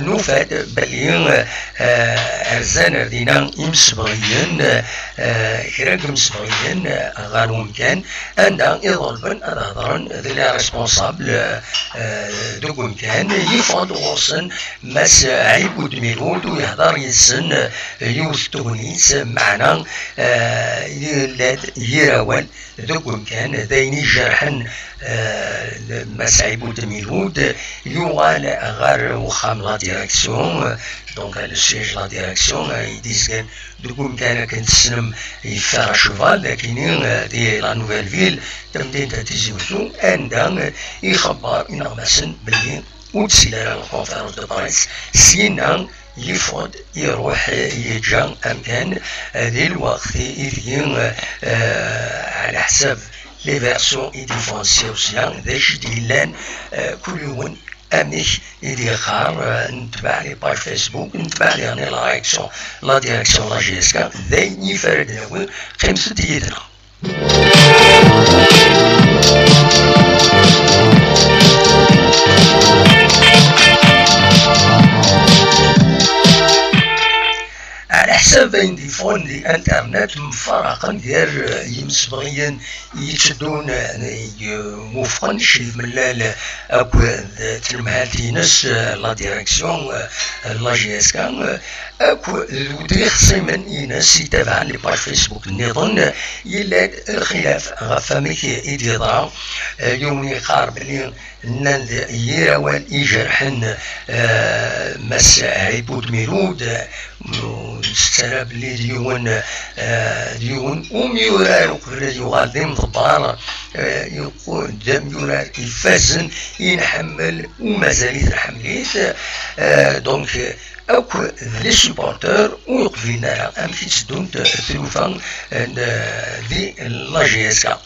nufa-d belli, eh, rzan ar dinna imsebɣiyen, eh, kra n yimsebɣiyen, eh, ɣer umkan anda i ḍelben ad hedren d les responsables, eh, deg umkan. Yeffeɣ-d ɣur-sen Mass Ɛibud Milud u yehder yid-sen, eh, yiwet n tegnit, meɛna, eh, yella-d yir awal deg umkan, d ayen ijerḥen, eh, Mass Ɛibud Milud. Yuɣal ɣer uxxam la direction, donc le siège la direction, eh, i d-yezgan deg umkan akken tessnem yeffeɣ à cheval, akini, eh, di la nouvelle ville, tamdint n Tizi Uzzu, anda, eh, ixebber ineɣmasen belli ur d-tili ara la conférence de presse. Syinna yeffeɣ-d, iruḥ, yeǧǧa amkan, eh, di lweqt i deg, eh, ɛla ḥsab les versions i d-yeffɣen sya u sya, d acu i d-yellan, eh, kul yiwen amek i d-yeqqar, eh, netbeɛ les pages Facebook, netbeɛ diɣen la réaction, la direction la J S K, d ayen i ara d-nawi, qqimet-d yid-neɣ. Ɛla ḥsab ayen d-yeffɣen di internet, mfaraqen gar, eh, yimsebɣiyen i yetteddun, eh, i, eh, wufqen ccif mellal akked tnemhalt-ines, eh, la direction, eh, la J S K, eh, akk d ixṣimen-ines itabaɛen les pages Facebook nniḍen, yella-d lxilaf ɣef wamek i d-yeḍra. Eh, yiwen yeqqar belli nnan-d yir awal ijerḥen, eh, Mass Ɛibud Milud, eh, nettara belli d yiwen, eh, d yiwen umyurar uqbel ad yuɣal d imḍebber, eh, yeqqu-, d amyurar ifazen, i nḥemmel, u mazal-it nḥemmel-it. Eh, donc, akk d les supporters ur qbilen ara amek i tteddunt tlufa n, di la J S K.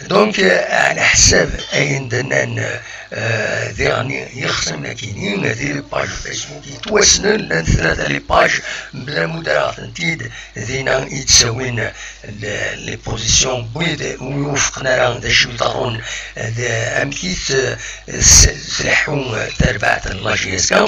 Donc, eh, ɛla ḥsab ayen d-nnan, eh, diɣen yixṣimen-agi-nni, di les pages Facebook yettwassnen, llant tlata les pages, mebla ma ur d-rriɣ tent-id, dinna i d-ttawin le-, les positions n wid ur iwufqen ara d acu iḍerrun, d amek i t-, s-, tleḥḥu terbaɛt n la J S K.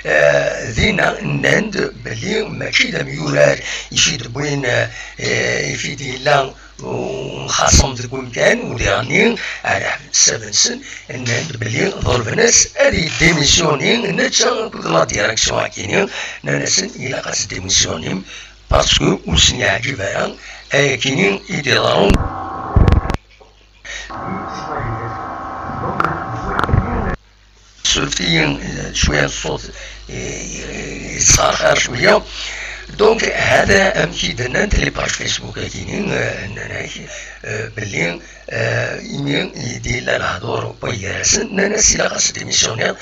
Eh, dinna nnan-d belli mačči d amyurar i fi d-wwin, eh, i fi d-yella umxaṣem deg umkan, u diɣenni, ɛla ḥsab-nsen, nnan-d belli ḍelben-as ad yeddimissyuni netta akked la direction-agi-nni, nnan-asen ilaq ad teddimissyunim, parce que ur sen-yeɛǧib ara ayakini i d-iḍerrun. Surfet-iyi, eh, cwiya n ṣṣut, eh, yesxerxar cwiya. Donc, hada amek i d-nnant les pages Facebook-agi-nni, eh, nnan-ak, eh, belli, eh, imi i d-yella lehdur n waygar-asen, nnan-as ilaq ad s-démissionniḍ,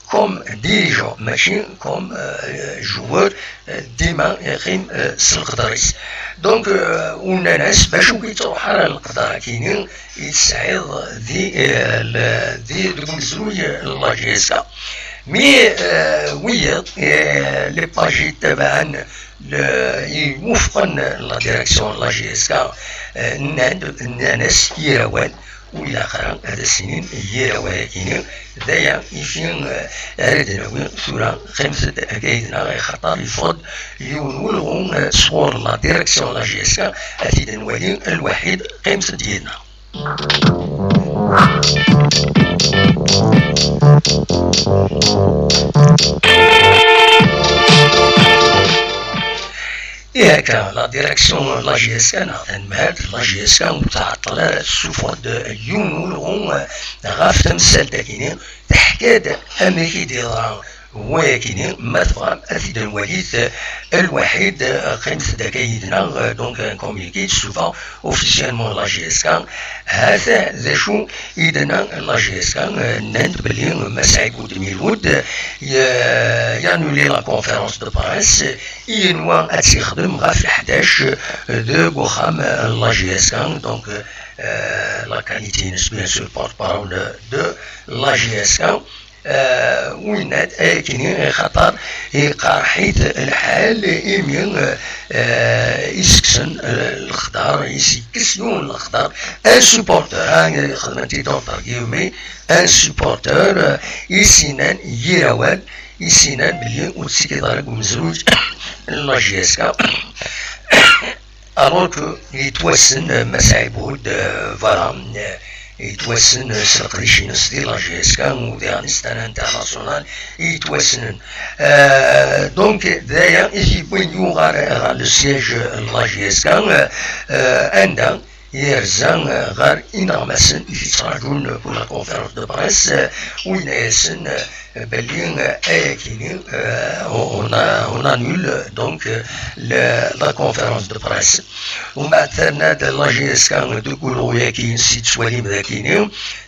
comme dirigeant, mačči comme euh, joueur, euh, dima yeqqim euh, s leqder-is. Donc, euh, nnan-as bac ur yettruḥ ara leqder-akini i tesɛiḍ di, euh, le- di, deg umezruy n la J S K. Mais euh, wiyaḍ, euh, les pages yettabaɛen le- iwufqen la direction n la J S K, euh, nnan-d, nnan-as yir awal, ur ilaq ara ad as-inin yir awal-agi-nni. D aya ifi eh, ara d-nawi tura. Qqimet-d akka yid-neɣ, axaṭer yeffeɣ-d yiwen n ulɣu eh, sɣur la direction n la J S K. Ad t-id-nwali lwaḥid. Qqimet-d yid-neɣ. Ihi akka, la direction n la J S K neɣ tanmert n la J S K ur tɛeṭṭel ara, tessufeɣ-d yiwen n ulɣu eh, ɣef temsalt-agi-nni, teḥka-d amek i d-yeḍra wayakini. Ma tebɣam ad t-id-nwalit eh, lwaḥid, eh, qqimet-d akka yid-neɣ, eh, donc un communiqué d-tessuffeɣ officiellement la J S K. Hata d acu i d-tenna la J S K, eh, nnan-d belli Mass Ɛibud Miloud eh, y- yannuler la conférence de presse, eh, yenwa ad tt-yexdem ɣef leḥdac eh, deg uxxam eh, la J S K, donc eh, la qualité-ines bien sûr porte-parole de la J S K. Eh, winna-d ayakini, axaṭer iqerḥ-it lḥal imi eh, eh, isekksen eh, lexḍer, isekkes yiwen lexḍer, un supporter, ah, xedmen-t-id entre guillemets, un supporter eh, i s-yennan yir awal, i s-yennan belli ur tettikiḍ ara deg umezruy n la J S K. Alors que yettwassen eh, Mass Ɛibud, eh, voilà, eh, yettwassen eh, s leqdic-ines di la J S K, ou di Amnesty International yettwassnen. Eh, donc d aya i t-yewwin yuɣal ɣer le siège n la J S K, eh, anda yerza eh, ɣer ineɣmasen i t-yettraǧun pour la conférence de presse, eh, u yenna-yasen eh, belli eh, ayakini eh, on a- on annule donc eh, le- la conférence de presse. Umbeɛd terna-d la J S K deg ulɣu-yagi-ines i tettwalim dagini,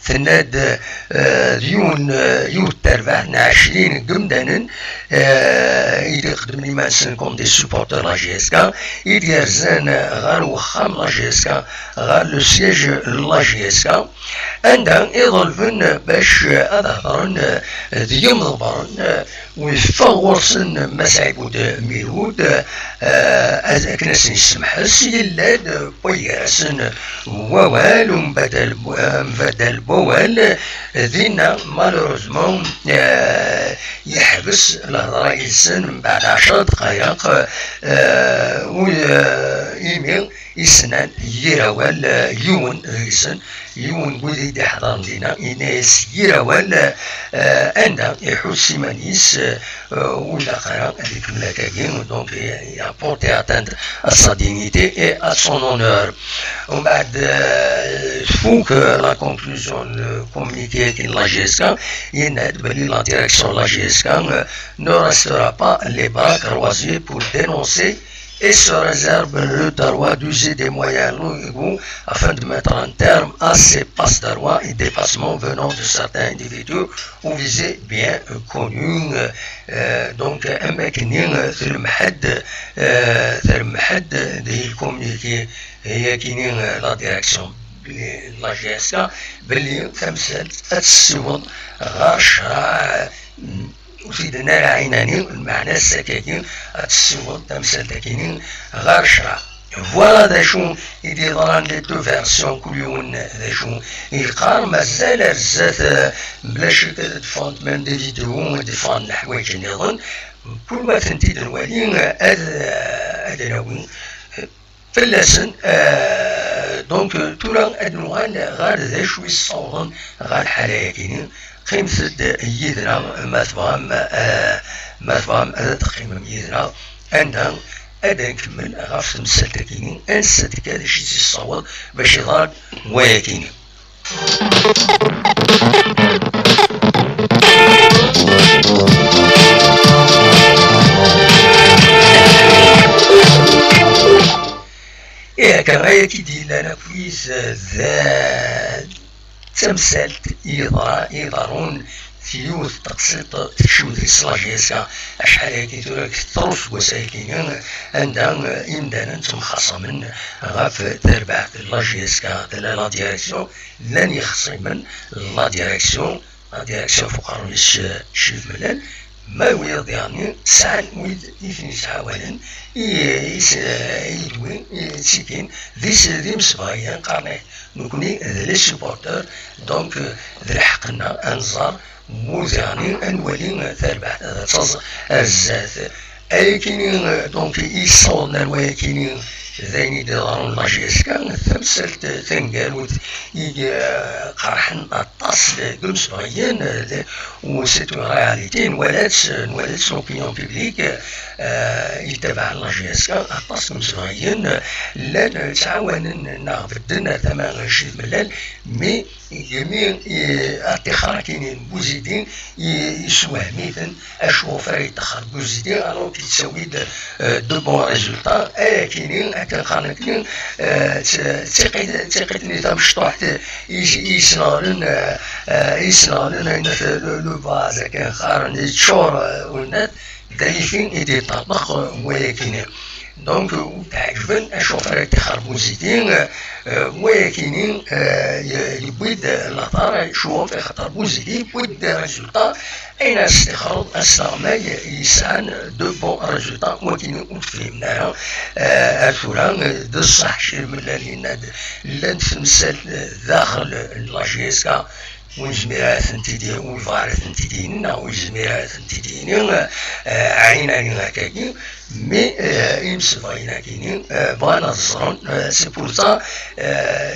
tenna-d eh, d yiwen eh, yiwet terbaɛt n ɛecrin n yimdanen eh, i d-ixeddmen iman-nsen comme des supporters la J S K, i d-yerzan eh, ɣer wexxam la J S K, ɣer le siège n la J S K, anda i ḍelben bac ad hedren d yimḍebbren u yeffeɣ ɣur-sen Mass Ɛibud Miloud, eh, akken ad sen-yessemḥes, yella-d waygar-asen wawal, umbaddal n wawal, dinna malheureusement eh, yeḥbes lehḍra yid-sen mbeɛd ɛecra dqayeq, eh, u- eh, imi i s-nnan yir awal eh, yiwen deg-sen, yiwen n wid i d-iḥḍren dinna, yenna-yas yir awal eh, anda iḥuss iman-is eh, ur ilaq ara ad ikemmel akkagi, donc il a porté atteinte à sa dignité et à son honneur. Umbeɛd eh, tfuk eh, la conclusion n communiqué-agi n la J S K, yenna-d belli la direction de la J S K eh, ne restera pas les bras croisés pour dénoncer et se réserve le droit d'user des moyens légaux afin de mettre un terme à ces passe-droits et dépassements venant de certains individus ou visées bien connus. Euh, donc, am wakken-nni, euh, telmeḥ-d, euh, telmeḥ-d di communiqué-yagi-nni, euh, la direction de la J S K, belli tamsalt ad tessiweḍ ɣer ccreɛ, ur t-id-tenna ara ɛinani, lmeɛna-s akkagi, ad tessiweḍ tamsalt-agi-nni ɣer ccreɛ. Voilà d acu i d-yeḍran, les deux versions, kul yiwen d acu i yeqqar. Mazal ar zdat, eh, mebla ccek ad d-ffɣent même des vidéos, ad d-ffɣen leḥwayeǧ nniḍen. Kul ma tent-id-nwali, eh, ad, eh, ad nawi fell-asen. Euh, donc, euh, tura ad nuɣal ɣer d acu i ssawḍen ɣer lḥala-agi-nni. Qqimet-d yid-neɣ, ma tebɣam, euh, ma tebɣam ad teqqimem yid-neɣ, anda ad nkemmel ɣef temsalt-agi-nni, ansa d-tekka, d acu i tt-yessaweḍ bac iḍer wayagi-nni. Ihi akka, ay ak-id-yellan akk-is d tamsalt i yeḍra-, i iḍerrun Yiwet teqsiṭ tekcem deg-s la J S K acḥal ayagi tura, deg tṛu seg wass-ayagi, anda, eh, imdanen ttemxaṣamen ɣef terbaɛt n la J S K, tella la direction, llan yexṣimen la direction, la direction f uqerru-is, eh, Ccif Mellal, ma wiyaḍ diɣen sɛan wid i ten-yettɛawanen, i, i, i, i, i, ttikin d is-, d imsebɣiyen, qqaren-ak nekkni d les supporters, donc, eh, d lḥeqq-nneɣ ad nẓer Mudaɣni ad nwali tarbaɛt ad taẓ ar zdat. Ayakini, donc, i yessawḍen ar wayakini d ayen i d-iḍerrun la J S K, tamsalt taneggarut i, eh, qerḥen aṭas deg imsebɣiyen, eh, u c'est une réalité, nwala-tt, nwala-tt l'opinion publique, eh, yettabaɛen la J S K, aṭas n imsebɣiyen, eh, llan, eh, ttɛawanen neɣ bedden ar tama n Ccif Mellal, mais Yemi, eh, atixer akini n Buzidi, i-, yessewhem-iten, acu ɣef ara yeṭṭexxer Buzidi, alors yettawi-d, eh, de bons résultats, ayakini, akken qqaren akini, eh, d, d tiqit-, d tiqit-nni tamecṭuḥt, i-, i yesneɣlen, eh, eh, i yesneɣlen ayen at le, le vase, akken qqaren, yeččur, eh, unat, d ayagi i d-yeṭṭerḍeq, eh, wayakini. Donc, ur t-ɛeǧben acu ɣef ara yeṭṭixer Buzidi, eh, wayakini, eh, ye-, yewwi-d later acu ɣef, axaṭer Buzidi yewwi-d des résultats, ayen ara s-tixreḍ, asleɣmay yesɛan de bons résultats, wakini ur t-fhimen ara, eh, ar tura, eh, d ṣṣeḥ, Ccif Mellal yenna-d, llant temsal, eh, daxel n la J S K, ur yezmir ara ad tent-id-, ur yebɣi ara ad tent-id-yini, neɣ ur yezmir ara ad tent-id-yini, eh, ɛinani akkagi, mais, eh, imsebɣiyen-agi-ni, eh, bɣan ad ẓren, eh, c'est pour ça, eh,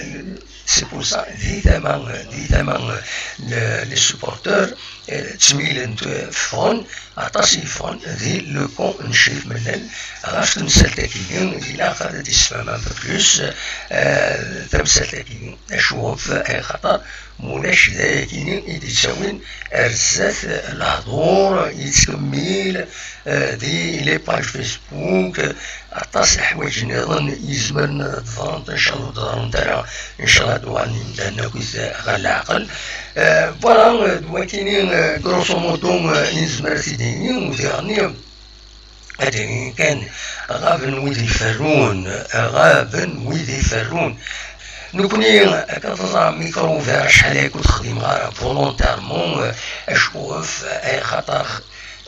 c'est pour ça, di tama, di tama, eh, n les supporters, eh, ttmilen, eh, ffɣen, aṭas i yeffɣen di le camp n Ccif Mellal. Ɣef temsalt-agi-ni, ilaq ad d-yessefhem un peu plus, eh, tamsalt-agi-ni, acu ɣef, eh, xaṭer, Mulac d ayagi i d-yettawin ar zdat lehdur yettkemmil, eh, di les pages Facebook, aṭas n leḥwayeǧ nniḍen yezmer ad d-ḍrent, ncallah ur d-ḍrant ara, ncallah ad uɣalen yimdanen akkit ɣer leɛqel. Eh, voilà, eh, d wakini, eh, grosso modo, eh, i nezmer ad t-id-nini, u diɣen, Ad d-inin kan, ɣaben wid iferrun, ɣaben wid iferrun. Nekkni, akka teẓram, Micro Ouvert acḥal ay ur t-xdimeɣ ara volontairement, acku ɣef, ay xaṭer,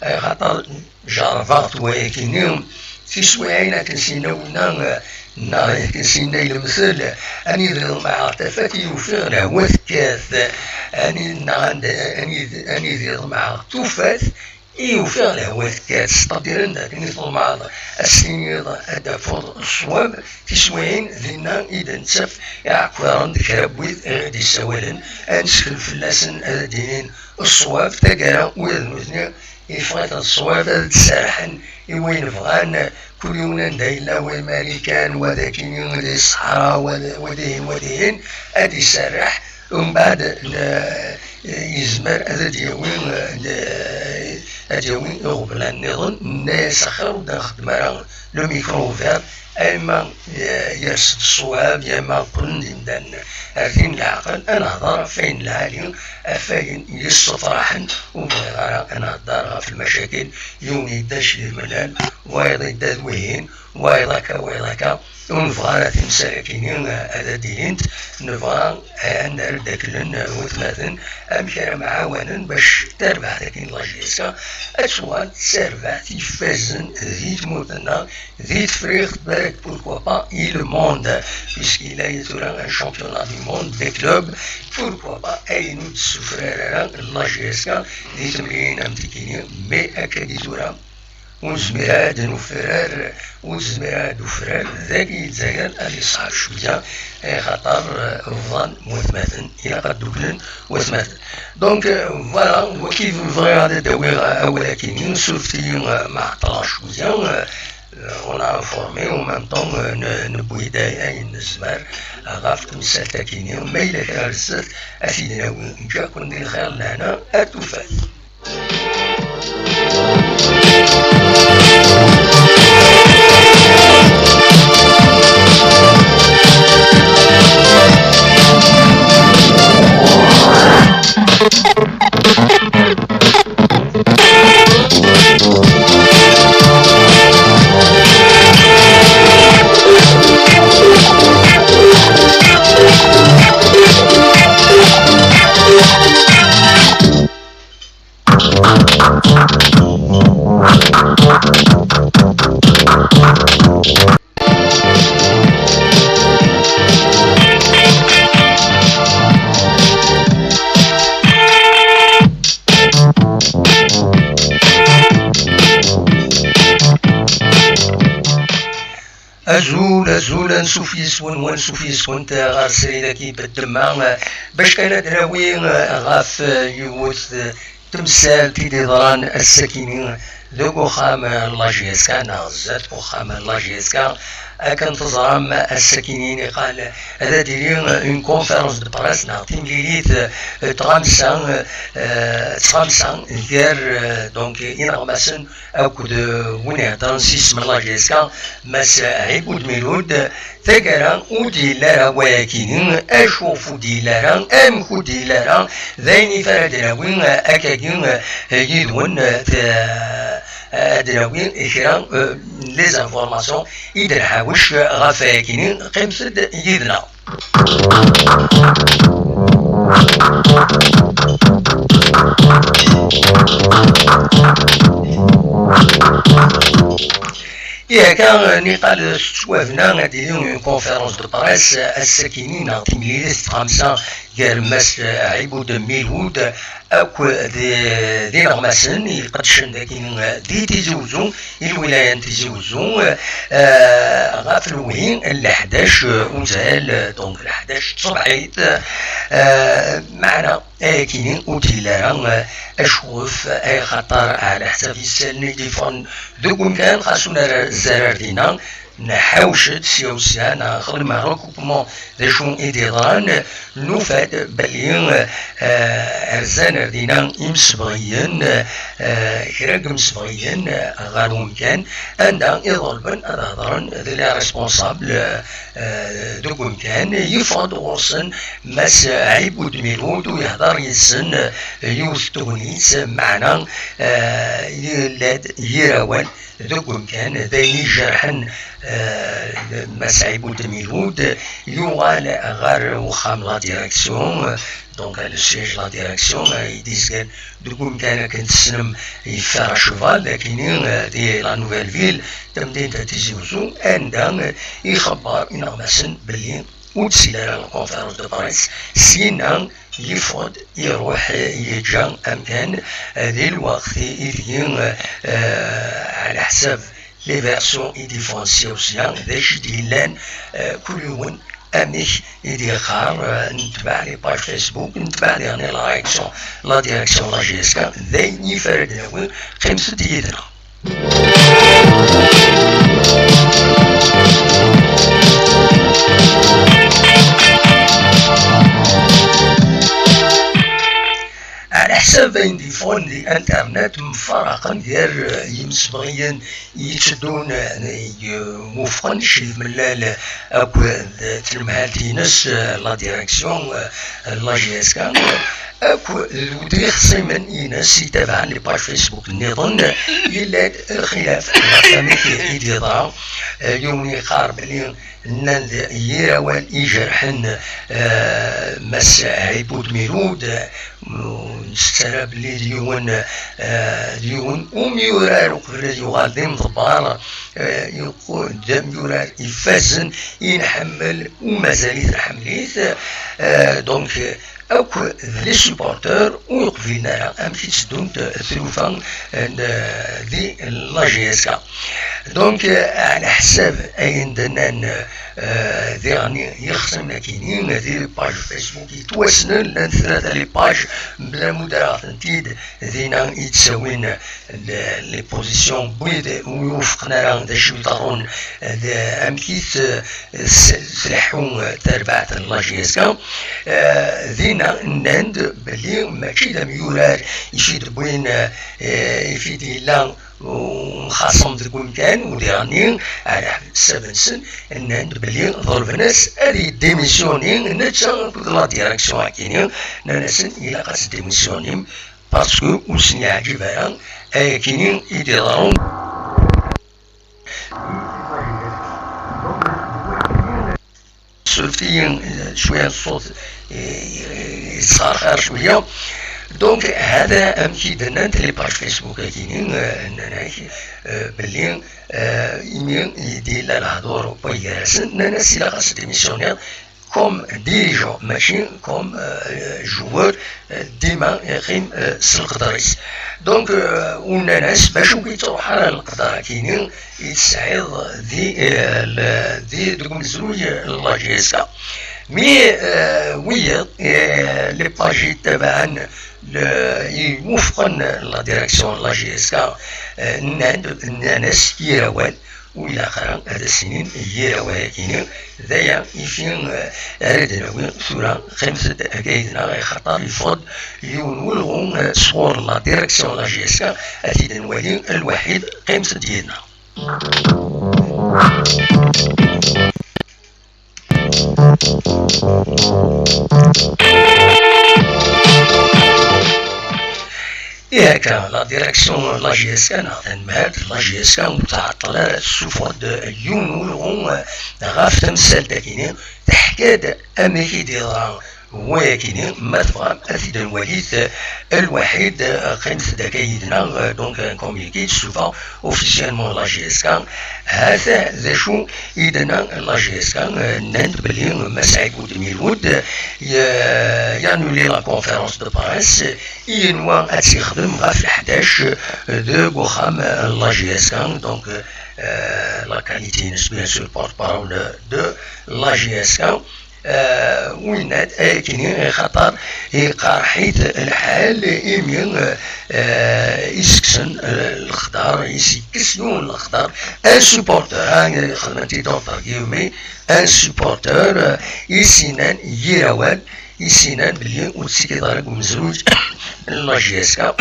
ay xaṭer jerrbeɣ-t wayakini, tiswiɛin akken s-yenna winna, neɣ akken s-yenna i lemtel, anida iḍemɛeɣ tafat i ufiɣ lehwa tekkat, ani-, neɣ anda, anid-, anida iḍemɛeɣ tufat, I ufiɣ lehwa tekkat, ttqaddiren-d akken i tḍemɛeḍ ad s-tiniḍ ad d-tafeḍ ṣṣwab, tiswiɛin dinna i d-nettaf iɛekkaṛen d kra n wid i ɣ-d-yessawalen, ad neskel fell-asen ad d-inin ṣṣwab, taggara ula d nutni yeffeɣ-iten ṣṣwab ad d-serrḥen i wayen bɣan, kul yiwen anda yella, wa i Marikan, wa d akini di ṣṣeḥra, wa d, wa dihin, wa dihin, ad d-iserreḥ, umbeɛd, n-, yezmer ad d-yawi, eh, ad d-yawi iɣeblan nniḍen, nenna-yas axir ur d-nxeddem ara le micro ouvert, ama, eh, yers-d ṣṣwab, ama qqlen-d imdanen ar din leɛqel, ad nehder ɣef wayen lɛali, ɣef wayen yessefraḥen, ur bɣiɣ ara ad nehder ɣef lmacakil, yiwen yedda c yemlan, wayeḍ yedda d wihin, wayeḍ akka, wayeḍ akka. Ur nebɣi ara timsal-agi-nni ad d-ilint, nebɣa ad nerr-d aklen watmaten, amek ara mɛawanen bac tarbaɛt-agi n la J S K ad tuɣal d tarbaɛt ifazen di tmurt-nneɣ, di Tefriqt, balak, pourquoi pas, i le monde, puisqu'il y a tura un championnat du monde des clubs, pourquoi pas, ayen ur d-tessufrar ara la J S K di temliyin am tigi-nni, mais akka di tura, Ur nezmir ara ad nufrar, ur nezmir ara ad nufrar, dagi Lezzayer ad yeṣɛeb cwiya, axaṭer, eh, bḍan watmaten, ilaq ad dduklen watmaten. Donc, eh, voilà, wagi bɣiɣ ad d-awiɣ awal-agi-nni, surfet-iyi, eh, ma ɛeṭṭleɣ cwiya, eh, on a informé, en même temps, eh, n-, newwi-d ay-, ayen nezmer, eh, ɣef temsalt-agi-nni, ma yella kra ar zdat, ad t-id-nawi, neǧǧa-ken di lxir, lehna, ar tufat. Azul, azul, ansuf yes-wen, wansuf yes-went ɣer srid-agi n ddemma, bac kan ad d-nawi ɣef yiwet temsalt i d-yeḍran ass-akini deg uxxam n la J S K, neɣ zdat uxxam n la J S K. Akken teẓram, ass-akini niqal ad d-tili une conférence de presse neɣ timlilit, eh, tɣamsa, eh, tɣamsa gar, eh, donc, ineɣmasen akked, eh, win iheddren s yisem n la J S K, Mass Ɛibud Milud. Taggara ur d-yelli ara wayakini, acu ur d-yelli ara, amek ur d-yelli ara, d ayen i ara d-nawi, eh, akkagi, eh, yid-wen, eh, t-, eh, ad d-nawi kra, eh, n les informations i d-nḥawec ɣef wayakini. Qqimet-d yid-neɣ. Ihi akka, niqal s ttwabna ad d-tili une conférence de presse ass-akini neɣ timlilit n tɣamsa gar Mass Ɛibud Milud akk d, d ineɣmasen iqeddcen dagi di Tizi Uzzu, i lwilaya n Tizi Uzzu, eh, ɣef lewhi n leḥdac, eh, uzal, eh, donc leḥdac tṣebḥit, eh, meɛna ayakini ur d-yelli ara, eh, acwef, eh, axaṭer ɛla ḥsab isallen i d-yeffɣen deg umkan, xas ur nerza ara ar dina, nḥawec-d sya u sya, nexdem recoupement d acu i d-yeḍran, nufa-d belli, eh, rzan ar dina imsebɣiyen, eh, kra n yimsebɣiyen, eh, ɣer umkan anda i ḍelben ad hedren d les responsables, eh, deg umkan. Yeffeɣ-d ɣur-sen Mass Ɛibud Milud u yehder yid-sen, eh, yiwet n tegnit, meɛna, eh, yella-d yir awal deg umkan, d ayen ijerḥen, eh, Mass Ɛibud Milud, yuɣal ɣer uxxam la direction, donc le siège la direction, eh, i d-izgan deg umkan akken tessnem yeffer à cheval, akini, eh, di la nouvelle ville, tamdint n Tizi Uzzu, anda, eh, ixebber ineɣmasen belli ur d-tili ara la conférence de presse. Syinna yeffeɣ-d, iruḥ, yeǧǧa amkan, eh, di lweqt i, ideg, eh, ɛla ḥsab les versions i d-yeffɣen sya u sya, d acu i d-yellan, eh, kul yiwen amek i d-yeqqar, eh, netbeɛ les pages Facebook, netbeɛ diɣen la direction, la direction la J S K, d ayen i ara d-nawi, qqimet-d yid-neɣ. Ɛla ḥsab ayen d-yeffɣen di internet, mfaraqen gar, eh, yimsebɣiyen yetteddun, eh, yemufqen Ccif Mellal akked tnemhalt-ines, eh, la direction, eh, la J S K, akked d ixṣimen-ines yettabaɛen les pages Facebook nniḍen, yella-d lxilaf ɣef wamek i d-yeḍra, eh, yiwen yeqqar belli nnan-d yir awal ijerḥen, eh, Mass Ɛibud Milud, eh, ur nettett ara belli d yiwen, eh, d yiwen umyurar uqbel ad yuɣal d imḍebber, eh, yeqqu-, d amyurar ifazen, i nḥemmel, u mazal-it nḥemmel-it. Eh, donc, akk d les supporters ur qbilen ara amek i tteddunt tlufa, eh, di la J S K. Donc, eh, ɛla ḥsab ayen d-nnan, eh, diɣen yixṣimen-agi-nni, di page Facebook yettwassnen, llant tlata les pages, mebla ma ur d-rriɣ-tent-id, dinna i d-ttawin le-, les positions n wid ur iwufqen ara d acu iḍerrun, d amek i t-, s-, tleḥḥu terbaɛt n la J S K. Eh, dinna nnan-d belli mačči d amyurar i t-id-wwin, eh, i t-id-yella umxaṣem deg umkan, u diɣenni, ɛla ḥsab-nsen, nnan-d belli ḍelben-as ad yeddimissyuni netta akked la direction-agi-nni, nnan-asen ilaq ad teddimissyunim, parce que ur sen-yeɛǧib ara ayakini i d-iḍerrun. Surfet-iyi, eh, cwiya n ṣṣut, eh, yesxerxir cwiya. Donc, hada amek i d-nnant les pages Facebook-agi-nni, eh, nnan-ak, eh, belli, eh, imi i d-yella lehdur n way gar-asen, nnan-as ilaq ad s-démissionniḍ, comme dirigeant, mačči comme, euh, joueur, euh, dima yeqqim, euh, s leqder-is. Donc, euh, u nnan-as bac ur yettruḥ ara leqder-akini i tesɛiḍ di, euh, le-, di, deg umezruy n la J S K. Mais, euh, wiyaḍ, euh, les pages yettabaɛen le-, iwufqen la direction n la J S K, euh, nnan-d, nnan-as yir awal, ur ilaq ara ad as-inin yir awal-akini. D aya ifi, eh, ara d-nawi tura, qqimet-d akka yid-neɣ, axaṭer yeffeɣ-d yiwen n welɣu, eh, sɣur la direction n la J S K, ad t-id-nwali lwaḥid, qqimet-d yid-neɣ. Ihi akka, la direction n la J S K neɣ tanemhalt n la J S K ur tɛeṭṭel ara, tessufeɣ-d yiwen n ulɣu, eh, ɣef temsalt-agi-nni, teḥka-d amek i d-yeḍra wayagi-nni, ma tebɣam ad t-id-nwalit, eh, lwaḥid, eh, qqimet-d akka yid-neɣ, eh, donc un communiqué d-tessuffeɣ officiellement la J S K. Hata d acu i d-tenna la J S K, eh, nnan-d belli Mass Ɛibud Milwoud, eh, ya-, yanulé la conférence de presse, yenwa ad tt-yexdem ɣef leḥdac, eh, deg uxxam, eh, la J S K, donc, eh, la qualité-ines, bien sûr, porte-parole de la J S K. Eh, winna-d ayakini, xaṭer iqerḥ-it lḥal, imi, eh, iseksen, eh, lexḍer, isekkes yiwen lexḍer, un supporter, ah, xedmen-t-id entre guillemets, un supporter, eh, i s-yennan yir awal, i s-yennan belli ur tettikiḍ ara deg umezruy n la J S K.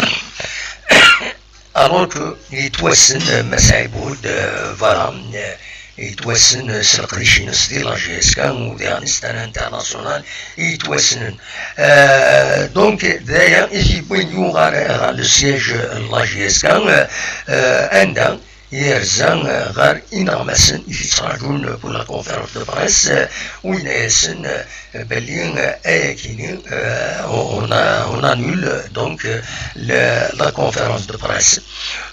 Alors que yettwassen, euh, Mass Ɛibud, euh, voilà, euh, yettwassen, euh, s leqdic-ines di la J S K, ou bien c'est un international, yettwassnen. Euh, donc, d aya i t-yewwin yuɣal ɣer le siège n la J S K, euh, euh, anda yerza, euh, ɣer ineɣmasen i t-yettraǧun pour la conférence de presse, euh, u yenna-yasen, euh, belli, euh, ayakini, euh, on a, on annule donc, euh, le, la conférence de presse.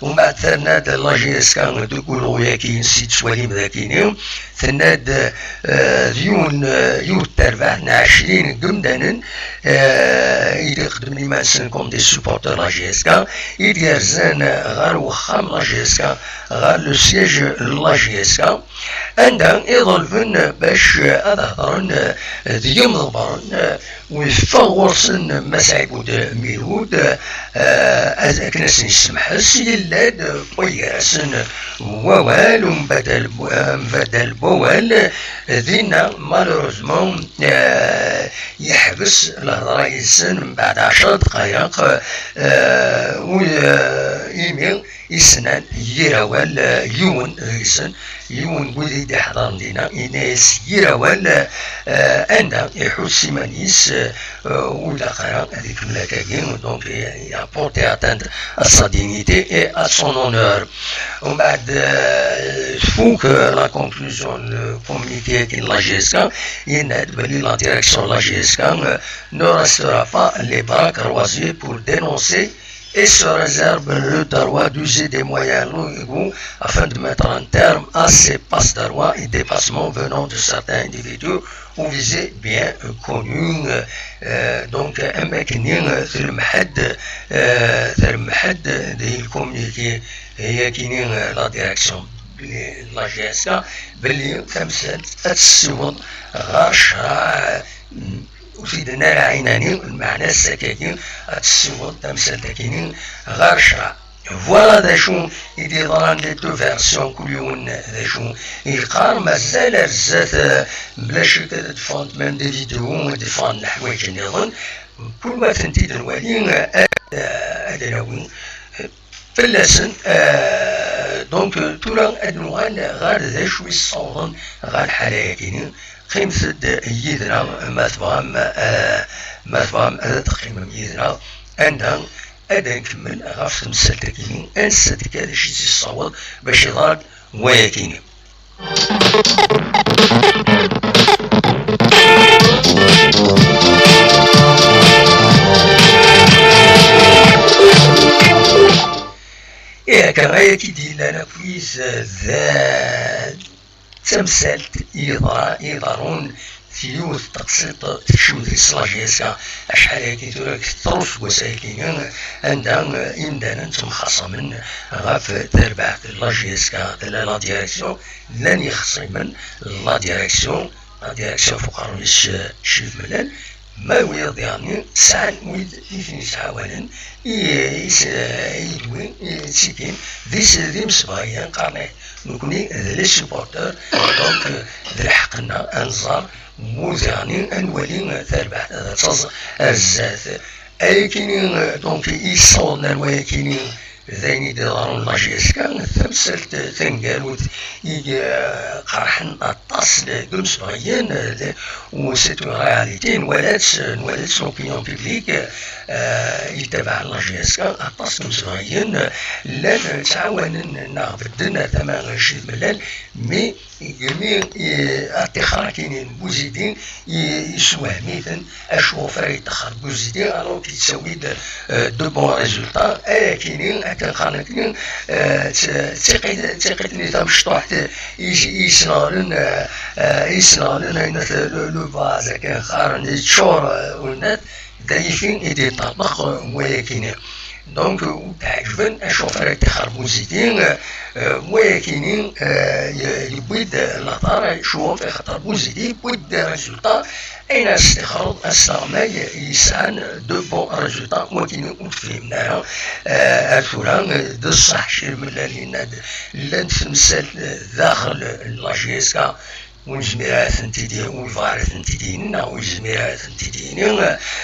Umbeɛd terna-d la J S K deg ulɣu-yagi-ines i tettwalim dagini, tenna-d, euh, d yiwen, euh, yiwet terbaɛt n ɛecrin n yimdanen, euh, i d-iqeddmen iman-nsen comme des supporters la J S K, i d-yerzan ɣer wexxam la J S K, ɣer le siège la J S K, anda i ḍelben bac ad hedren d yimḍebbren, u yeffeɣ ɣur-sen Mass Ɛibud Milwoud, eh, akken ad sen-yessemḥes, yella-d waygar-asen wawal, umbaddal, umbaddal n wawal, dinna, malheureusement, eh, yeḥbes lehḍra yid-sen mbeɛd ɛecra dqayeq, eh, u, eh, imi i s-nnan yir awal, eh, yiwen deg-sen, yiwen n wid i d-iḥḍren dinna, yenna-yas yir awal, eh, anda iḥuss iman-is, eh, ur ilaq ara ad ikemmel akkagi, donc, eh, il a porté atteinte à sa dignité et à son honneur. Umbeɛd, eh, tfuk, eh, la conclusion n communiqué-agi n la J S K, yenna-d belli la direction n la J S K, eh, ne restera pas les bras croisés pour dénoncer et se réserve le droit d'user des moyens légaux afin de mettre un terme à ces passe-droits et dépassements venant de certains individus ou visées bien connus. Euh, donc, am wakken-nni, euh, termeḥ-d, euh, termeḥ-d di communiqué-yagi-nni, euh, la direction de la J S K, belli tamsalt ad tessiweḍ ɣer ccṛeɛ, ur t-id-tenna ara ɛinani, lmeɛna-s akkagi ad tessiweḍ tamsalt-agi-nni ɣer ccṛeɛ. Voilà d acu i d-yeḍran, les deux versions, kul yiwen d acu i yeqqar, mazal ar zdat, eh, mebla ccek ad d-ffɣent même des vidéos, ad d-ffɣen leḥwayeǧ nniḍen, kul ma tent-id-nwali, eh, ad, ad nawi, eh, fell-asen. Eh, donc, tura ad nuɣal ɣer d acu i ssawḍen ɣer lḥala-agi-nni. Qqimet-d yid-neɣ ma tebɣam, eh, ma tebɣam ad teqqimem yid-neɣ, anda ad nkemmel ɣef temsalt-agi-nni, ansa d-tekka, d acu i tt-yessaweḍ bac yeḍra-d wayagi-nni. Ihi akka, ayagi d-yellan akkit d tamsalt i yeḍra-, i iḍerrun yiwet teqsiṭ tekcem deg-s la J S K. Acḥal ayagi tura, deg ṭrus n wass-ayagi, anda, eh, imdanen ttemxaṣamen ɣef terbaɛt n la J S K. Tella la direction, llan yexṣimen, la direction, la direction f uqerru-is, eh, Cif Mellal, ma wiyaḍ diɣen sɛan wid i ten-yettɛawanen, i, i s-, i d win, i ttikin, d is-, d imsebɣiyen, qqaren-ak nekkni d les supporters, donc, eh, d lḥeqq-nneɣ ad nẓer mu diɣen ad nwali tarbaɛt ad taẓ ar zdat. Ayakini, eh, donc, i yessawḍen ar wayakini d ayen i d-iḍerrun la J S K, tamsalt taneggarut i, eh, qerḥen aṭas deg imsebɣiyen, eh, u c'est une réalité, nwala-tt, nwala-tt l'opinion publique, eh, yettabaɛen la J S K, aṭas n imsebɣiyen, eh, llan ttɛawanen neɣ bedden ar tama n Cif Mellal, mais imi, eh, atixer akini n Buzidi, i-, yessewhem-iten, acu ɣef ara yeṭṭexxer Buzidi, alors yettawi-d, eh, de bons résultats, ayakini, akken qqaren akini, eh, d t-, d tiqit-, d tiqit-nni tamecṭuḥt, eh, i-, i yesneɣlen, eh, eh, i yesneɣlen ayen at le, le vase, akken qqaren, yeččur, eh, unat, d ayagi i d-yeṭṭerḍeq, eh, wayakini. Donc, ur d-ɛeǧben acu ɣef ara yeṭṭixer Buzidi, eh, wayakini, eh, ye-, yewwi-d laṭar, acu ɣef, axaṭer Buzidi yewwi-d des résultats, ayen ara s-tixreḍ ass-a ma yesɛan de bons résultats, wakini ur t-fhimen ara, eh, ar tura, eh, d ṣṣeḥ Cif Mellal yenna-d, llant temsal, eh, daxel n la J S K, ur nezmir ara ad tent-id-, ur yebɣa ara ad tent-id-yini, neɣ ur yezmir ara ad tent-id-yini,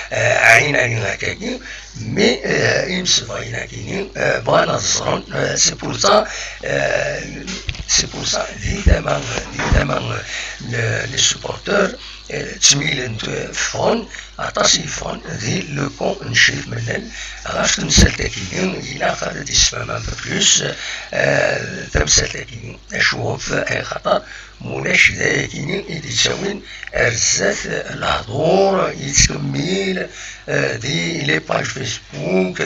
eh, ɛin, ɛin akkagi, mais, eh, imsebɣiyen-agi-ni, eh, bɣan ad ẓren, eh, c'est pour ça, eh, c'est pour ça, di tama, di tama, eh, n les supporters, eh, ttmilen, eh, ffɣen, aṭas i yeffɣen di le camp n Cif Mellal. Ɣef temsalt-agi-ni, ilaq ad d-yessefhem un peu plus, eh, tamsalt-agi-ni. Acuɣef? Axaṭer mulac d ayagi-ni i d-yettawin ar zdat lehdur yettkemmil, eh, di les pages Facebook,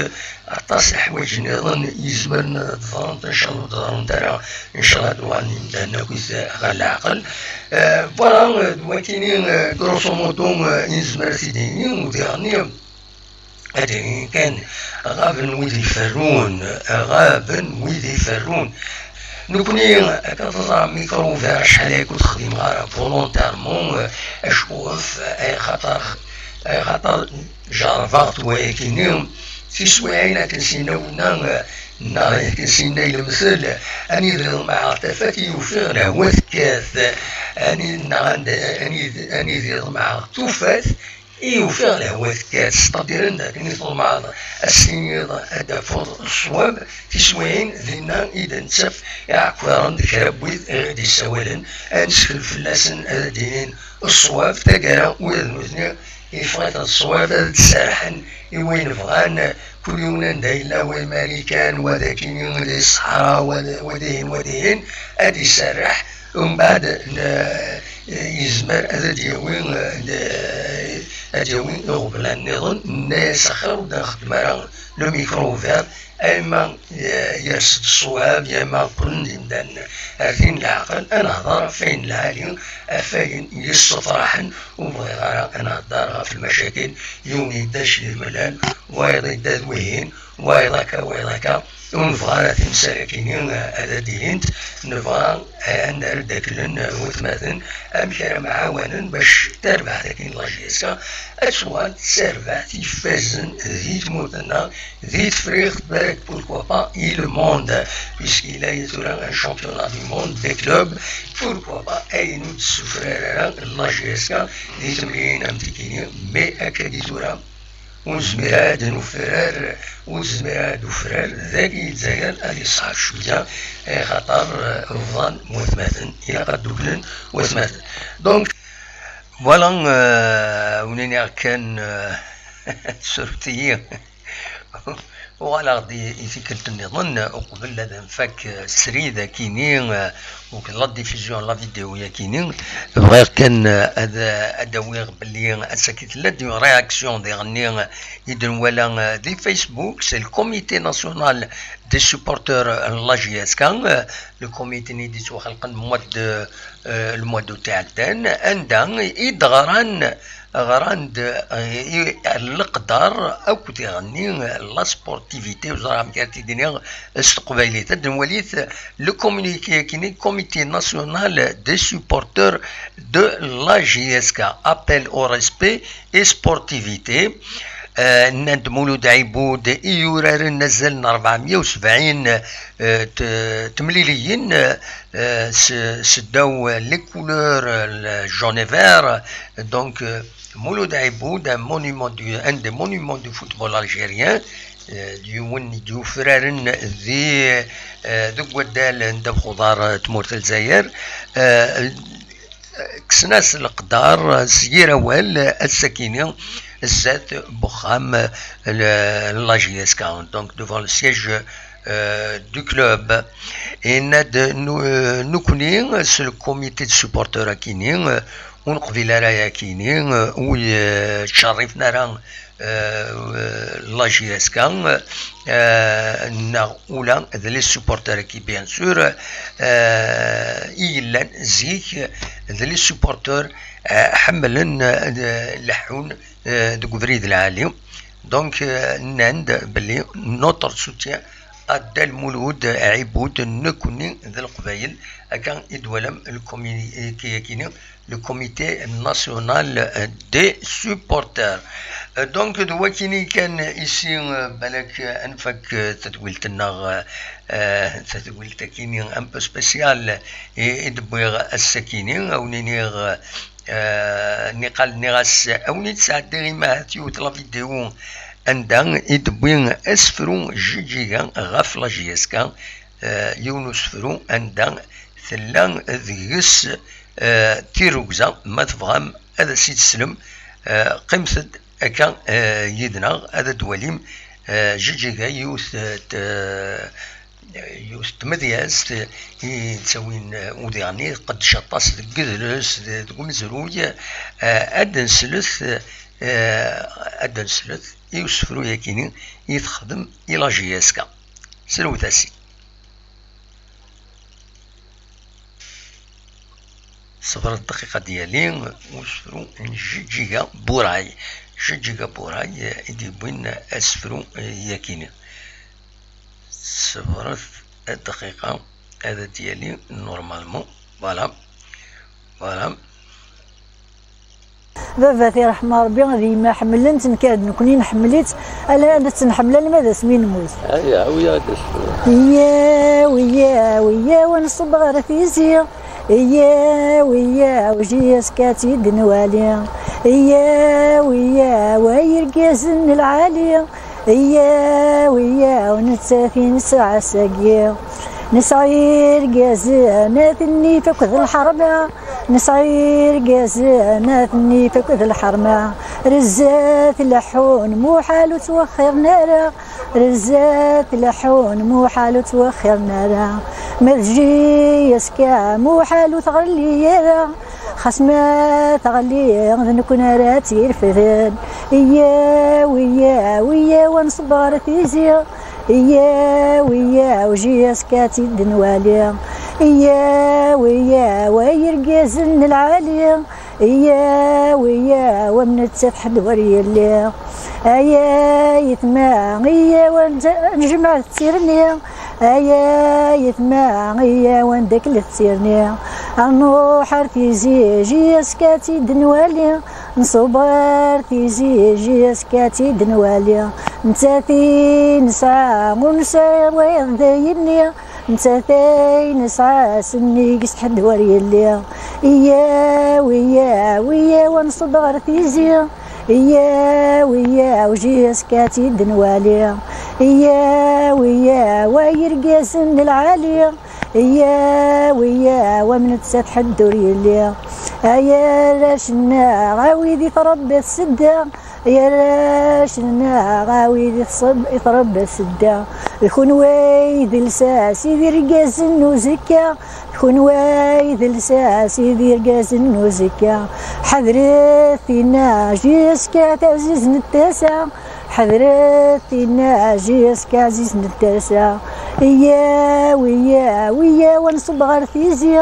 aṭas n leḥwayeǧ nniḍen yezmer ad d-ḍrent, ncallah ur d-ḍrant ara, ncallah ad uɣalen yimdanen akkit ɣer leɛqel. Eh, voilà, eh, d wakini, eh, grosso modo, eh, i nezmer ad t-id-nini, u diɣen ad d-inin kan ɣaben wid iferrun, ɣaben wid iferrun. Nekkni, akka teẓram, Micro Ouvert acḥal ayagi ur t-xdimeɣ ara volontairement, eh, acuɣef, eh, axaṭer, eh, axaṭer jerrbeɣ-t wayagi-ni, tiswiɛin akken s-yenna winna, eh, neɣ akken s-yenna i lemtel, anida iḍmeɛ tafat i ufiɣ lehwa tekkat, ani-, neɣ anda, anid-, anida iḍmeɛ tufat, i ufiɣ lehwa tekkat, c'est-à-dire anda akken i tḍemɛeḍ ad s-tiniḍ ad d-tafeḍ ṣṣwab, tiswiɛin dinna i d-nettaf iɛekkiren d kra n wid i ɣ-d-yessawalen, ad neskel fell-asen ad d-inin ṣṣwab, taggara ula d nutni yeffeɣ-iten ṣṣwab ad d-serrḥen i wayen bɣan, kul yiwen anda yella, wa i Marikan, wa dagi di ṣṣeḥra, wa d-, wa dihin, wa dihin, ad d-iserreḥ, umbeɛd n-, yezmer ad d-yawi, eh, ad d-yawi iɣeblan nniḍen, nenna-yas axir ur d-nxeddem ara le micro ouvert, ama, eh, yers-d ṣṣwab, ama qqlen-d imdanen ar tin n leɛqel, ad nehder ɣef wayen lɛali, ɣef wayen yessefraḥen, ur bɣiɣ ara ad nehder ɣef lmacakil, yiwen yedda Cif Mellal, wayeḍ yedda d wihin, wayeḍ akka, wayeḍ akka. Ur nebɣa ara timsal-agi-ni, eh, ad d-ilint, nebɣa, eh, ad nerr-d aklen, eh, watmaten, amek ara mɛawanen bac tarbaɛt-agi n la J S K ad tuɣal d tarbaɛt ifazen di tmurt-nneɣ, di Tefriqt, balak, pourquoi pas, i le monde, puisqu'il y a tura un championnat du monde des clubs, pourquoi pas, ayen ur d-tessufrar ara la J S K di temliyin am tigi-ni, mais akka di tura, ur nezmir ara ad nufrar, ur nezmir ara ad nufrar, dagi i Lezzayer ad yeṣɛeb cwiya, axaṭer, eh, bḍan watmaten, ilaq ad dduklen watmaten. Donc, voilà, eh, ur niniɣ kan, eh, surfet-iyi. Uɣaleɣ-d i, i tikkelt nniḍen, uqbel ad nfak srid akini, eh, akked la diffusion n la vidéo yakini, bɣiɣ kan, eh, ad, ad awiɣ belli ass-agi tella-d une réaction diɣenni, eh, i d-nwala, eh, di Facebook, c'est le Comité National des Supporters n la J S K, eh, le comité-nni i d-yettwaxelqen mois de, eh, le mois d'août iɛeddan, anda i d-ɣran ɣran-d, eh, leqder akked iɣenni, la sportivité, ur ẓriɣ amek ara t-id-iniɣ s teqbaylit. Ad nwali-t, le communiqué-agi-nni, Comité National des Supporters de la J S K, appel au respect et sportivité. Eh, nnan-d Mulud Ɛibud i yuraren azal n rebɛemya u sebɛin, eh, t-, temliliyin, eh, s-, seddaw les couleurs, eh, le jaune et vert. Donc, eh, Mulud Ɛibud, un monument du, un des monuments du football algérien, eh, d yiwen n yufraren di, eh, deg waddal n ddabex uḍar, eh, tmurt n Lezzayer. Eh, kksen-as leqder, eh, s yir awal, eh, ass-akini, zdat n uxxam, eh, n la J S K, donc devant le siège, eh, du club. Yenna-d nu-, eh, nekkni, s le comité de supporters akini, eh, ur neqbil ara yakini, eh, ur yettcerrifen ara, eh, la J S K, eh, neɣ ula d les supporters-agi, bien sûr, eh, i yellan zik d les supporters, eh, ḥemmlen, eh, leḥḥun, eh, deg ubrid lɛali. Donc, eh, nnan-d belli notre soutien à Dda Lmulud Ɛibud, nekkni d Leqbayel, akka i d-twalam le communiqué-agi-nni, le Comité National des Supporters. Euh, donc, d wakini kan ici, euh, balak, euh, ad nfak, euh, tadwilt-nneɣ, euh, euh, tadwilt-akini un peu spéciale, i, i d-wwiɣ ass-akini, ad wen-iniɣ, euh, niqal nniɣ-as, ad wen-id-sɛeddiɣ imahat yiwet la vidéo anda i d-wwi asefru Jiǧiga ɣef la J S K, euh, yiwen usefru anda tella deg-s, eh, tirrugza. Ma tebɣam ad as-id-teslem, eh, qqimet-d akka, eh, yid-neɣ, ad d-twalim, eh, Jiǧiga, yiwet, eh, t-, eh, yiwet n tmedyazt i yettawin, eh, udiɣ-nni tqeddec aṭas deg yidles, de-, deg umezruy, eh, ad d-nslet, eh, ad d-nslet i usefru-yakini i texdem i la J S K. Slewt-as-id. Ṣebret dqiqa ad d-yali usefru n Jiǧiga Buray. Jiǧiga Buray, eh, i d-yewwin asefru, eh, yakini. Ṣebret dqiqa ad d-yali normalement. Voilà. Voilà. Baba-t iṛḥem Ṛebbi, d yemma ḥemmlen-tt, nekk d nekkni nḥemmel-itt, ala ad tt-nḥemmel alma d asmi nemmut. Aya, awi-yaɣ-d asefru. Yya, wiyya, wiyya, wa nṣubb ɣer tizi. Yya, wiyya, wji aska tt-id-nwali. Yya, wiyya, wa yirgazen n lɛali. Yya, wiyya, nettat i nesɛa ass-agi. Nesɛa irgazen, ad ten-nif akked lḥerma. Nesɛa irgazen, ad ten-nif akked lḥerma. Rezzat leḥḥun, muḥal ur ttwexxiren ara. Rezzat leḥḥun, muḥal ur ttwexxiren ara. Ma d J S K, muḥal ur tɣelli ara. Xas ma teɣli, d nekkni ara tt-irefden. Iyyaw, iyyaw, iyyaw, ad nṣubb ɣer tizi. Iyyaw, iyyaw, J S K ad tt-id-nwali. Iyyaw, iyyaw, ay irgazen n lɛali. Iyyaw, iyyaw, am nettat ḥedd ur yelli. Ay ayetma, iyyaw, ad nj-, nejmeɛ d tirni. Ay ayetma, iyyaw, ad ndaklet tirni. Ad nruḥ ar tizi, J S K ad tt-id-nwali. Nṣubb ɣer tizi, J S K ad tt-id-nwali. Nettat i nesɛa, ur nesɛi wayeḍ d ayenni. Nettat ay nesɛa, sennig-s ḥedd ur yelli. Iyyaw, iyyaw, iyyaw, ad nṣubb ɣer tizi. Iyyaw, iyyaw, J S K ad tt-id-nwali. Iyyaw, iyyaw, ay irgazen n lɛali. Iyyaw, iyyaw, am nettat ḥedd ur yelli. Ay arrac-nneɣ, a wid i tṛebba tsedda. Ay arrac-nneɣ, a wid i tṣeb-, i tṛebba tsedda, d kunwi ay d lsas i d irgazen n uzekka, d kunwi ay d lsas i d irgazen n uzekka. Ḥadret tinna jiska taziz n tasa, ḥadret tinna jiska aziz n tasa. Iyyaw, iyyaw, iyyaw, ad nṣubb ɣer tizi.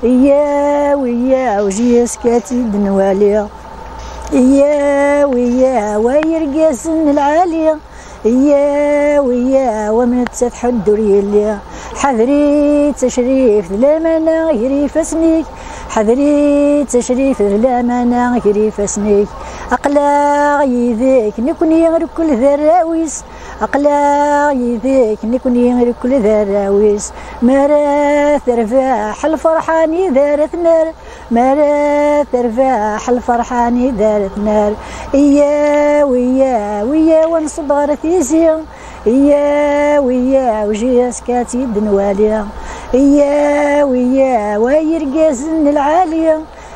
Iyyaw, iyyaw, jiska ad tt-id-nwali. Iyyaw, iyyaw, ay irgazen n lɛali. Iyyaw, iyyaw, am nettat ḥedd ur yelli. Ḥader-itt acrif d lamana gar ifassen-ik. Ḥader-itt acrif d lamana gar ifassen-ik. Aql-aɣ yid-k, nekni irkel d arraw-is. Aql-aɣ yid-k, nekni irkel d arraw-is. Mi ara terbeḥ lferḥ anida ara tner, mi ara terbeḥ lferḥ anida ara tner. Iyyaw, iyyaw, iyyaw, ad nṣubb ɣer tizi. Iyyaw, iyyaw, jiska ad tt-id-nwali. Iyyaw, iyyaw, ay irgazen n lɛali.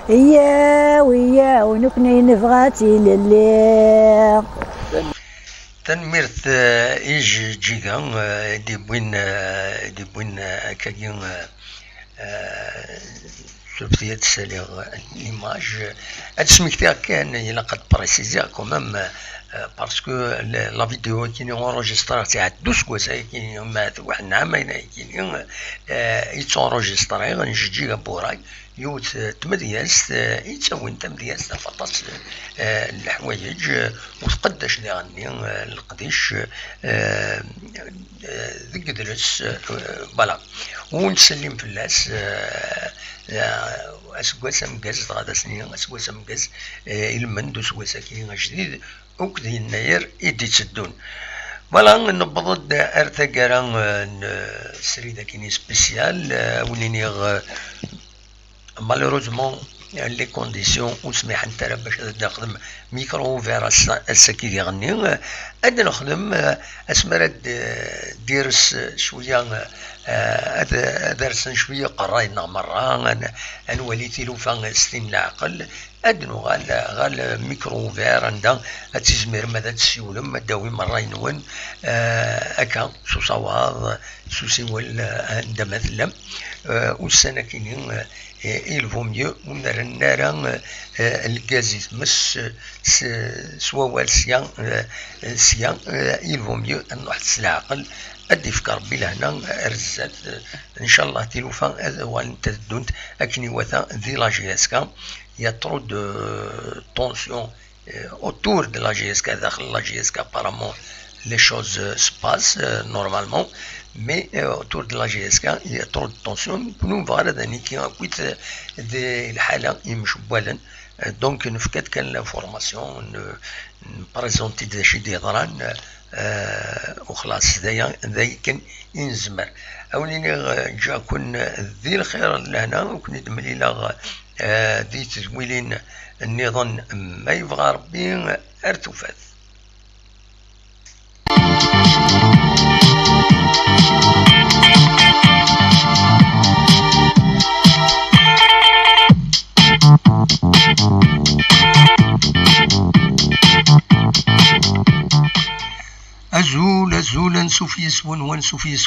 Iyyaw, iyyaw, nekni nebɣa tilelli. Tanemmirt, eh, i Jeǧǧiga, eh, i d-yewwin, eh, i d-yewwin, eh, akkagi, eh, eh, s ubti ad saliɣ l'image. Ad smektiɣ kan, ilaq ad préciser quand même, eh, parce que la, la vidéo-agi enregistrée, c'est à douze quoi, ça, ma, واحد العام, eh, yett'enregistrer, Jeǧǧiga Buray. Yiwet, eh, tmedyazt, eh, yettawin tamedyazt ɣef aṭas, eh, n leḥwayeǧ, eh, u tqeddec diɣenni, eh, leqdic, eh, eh, deg yidles, eh, voilà. U nettsellim fell-as, eh, eh, aseggas ameggaz, dɣa d ass-nni, aseggas ameggaz, eh, ilmend useggas-agi ajdid, akked yennayer i d-itteddun. Voilà, newweḍ-d ar taggara, eh, n, eh, srid-agi spécial, eh, a wen-iniɣ, eh, malheureusement, eh, les conditions ur smiḥent ara bac ad d-nexdem micro ouvert ass-, ass-agi diɣenni. Eh, ad nexdem, eh, asmi ara d-, d-ires, eh, cwiya, eh, ad, ad rsen cwiya iqerray-nneɣ merra, ad, ad nwali tilufa s tin n leɛqel. Ad nuɣal ɣer le micro ouvert anda ad tizmirem ad tessiwlem, ad d-tawim ṛṛay-nwen, eh, akka, s usawaḍ, s usiwel, eh, anda ma tellam. Eh, ussan akini, eh, il vaut mieux ur nerren ara, eh, lgaz i tmes, eh, s, s wawal sya, eh, sya, eh, il vaut mieux ad nruḥ s leɛqel, ad d-ifk Ṛebbi lehna ar zdat, eh, ncallah tilufa ad uɣalent ad ddunt akken iwata di la J S K. Il y a trop de tension, euh, autour de la J S K. داخل la J S K, apparemment, les choses, euh, se passent, euh, normalement, mais, euh, autour de la J S K, il y a trop de tension. Nous, voilà, dans des, euh, donc, nous fait que l'information, nous, présenter des choses, des, euh, وخلاص, d aya, d akken i nezmer. A wen-iniɣ, eh, ǧǧiɣ-ken di lxir d lehna, u ken-id-mlileɣ, eh, di tedwilin nniḍen, ma yebɣa Ṛebbi, ar tufat. Azul, azul, ansuf yes-wen, wansuf yes-wen.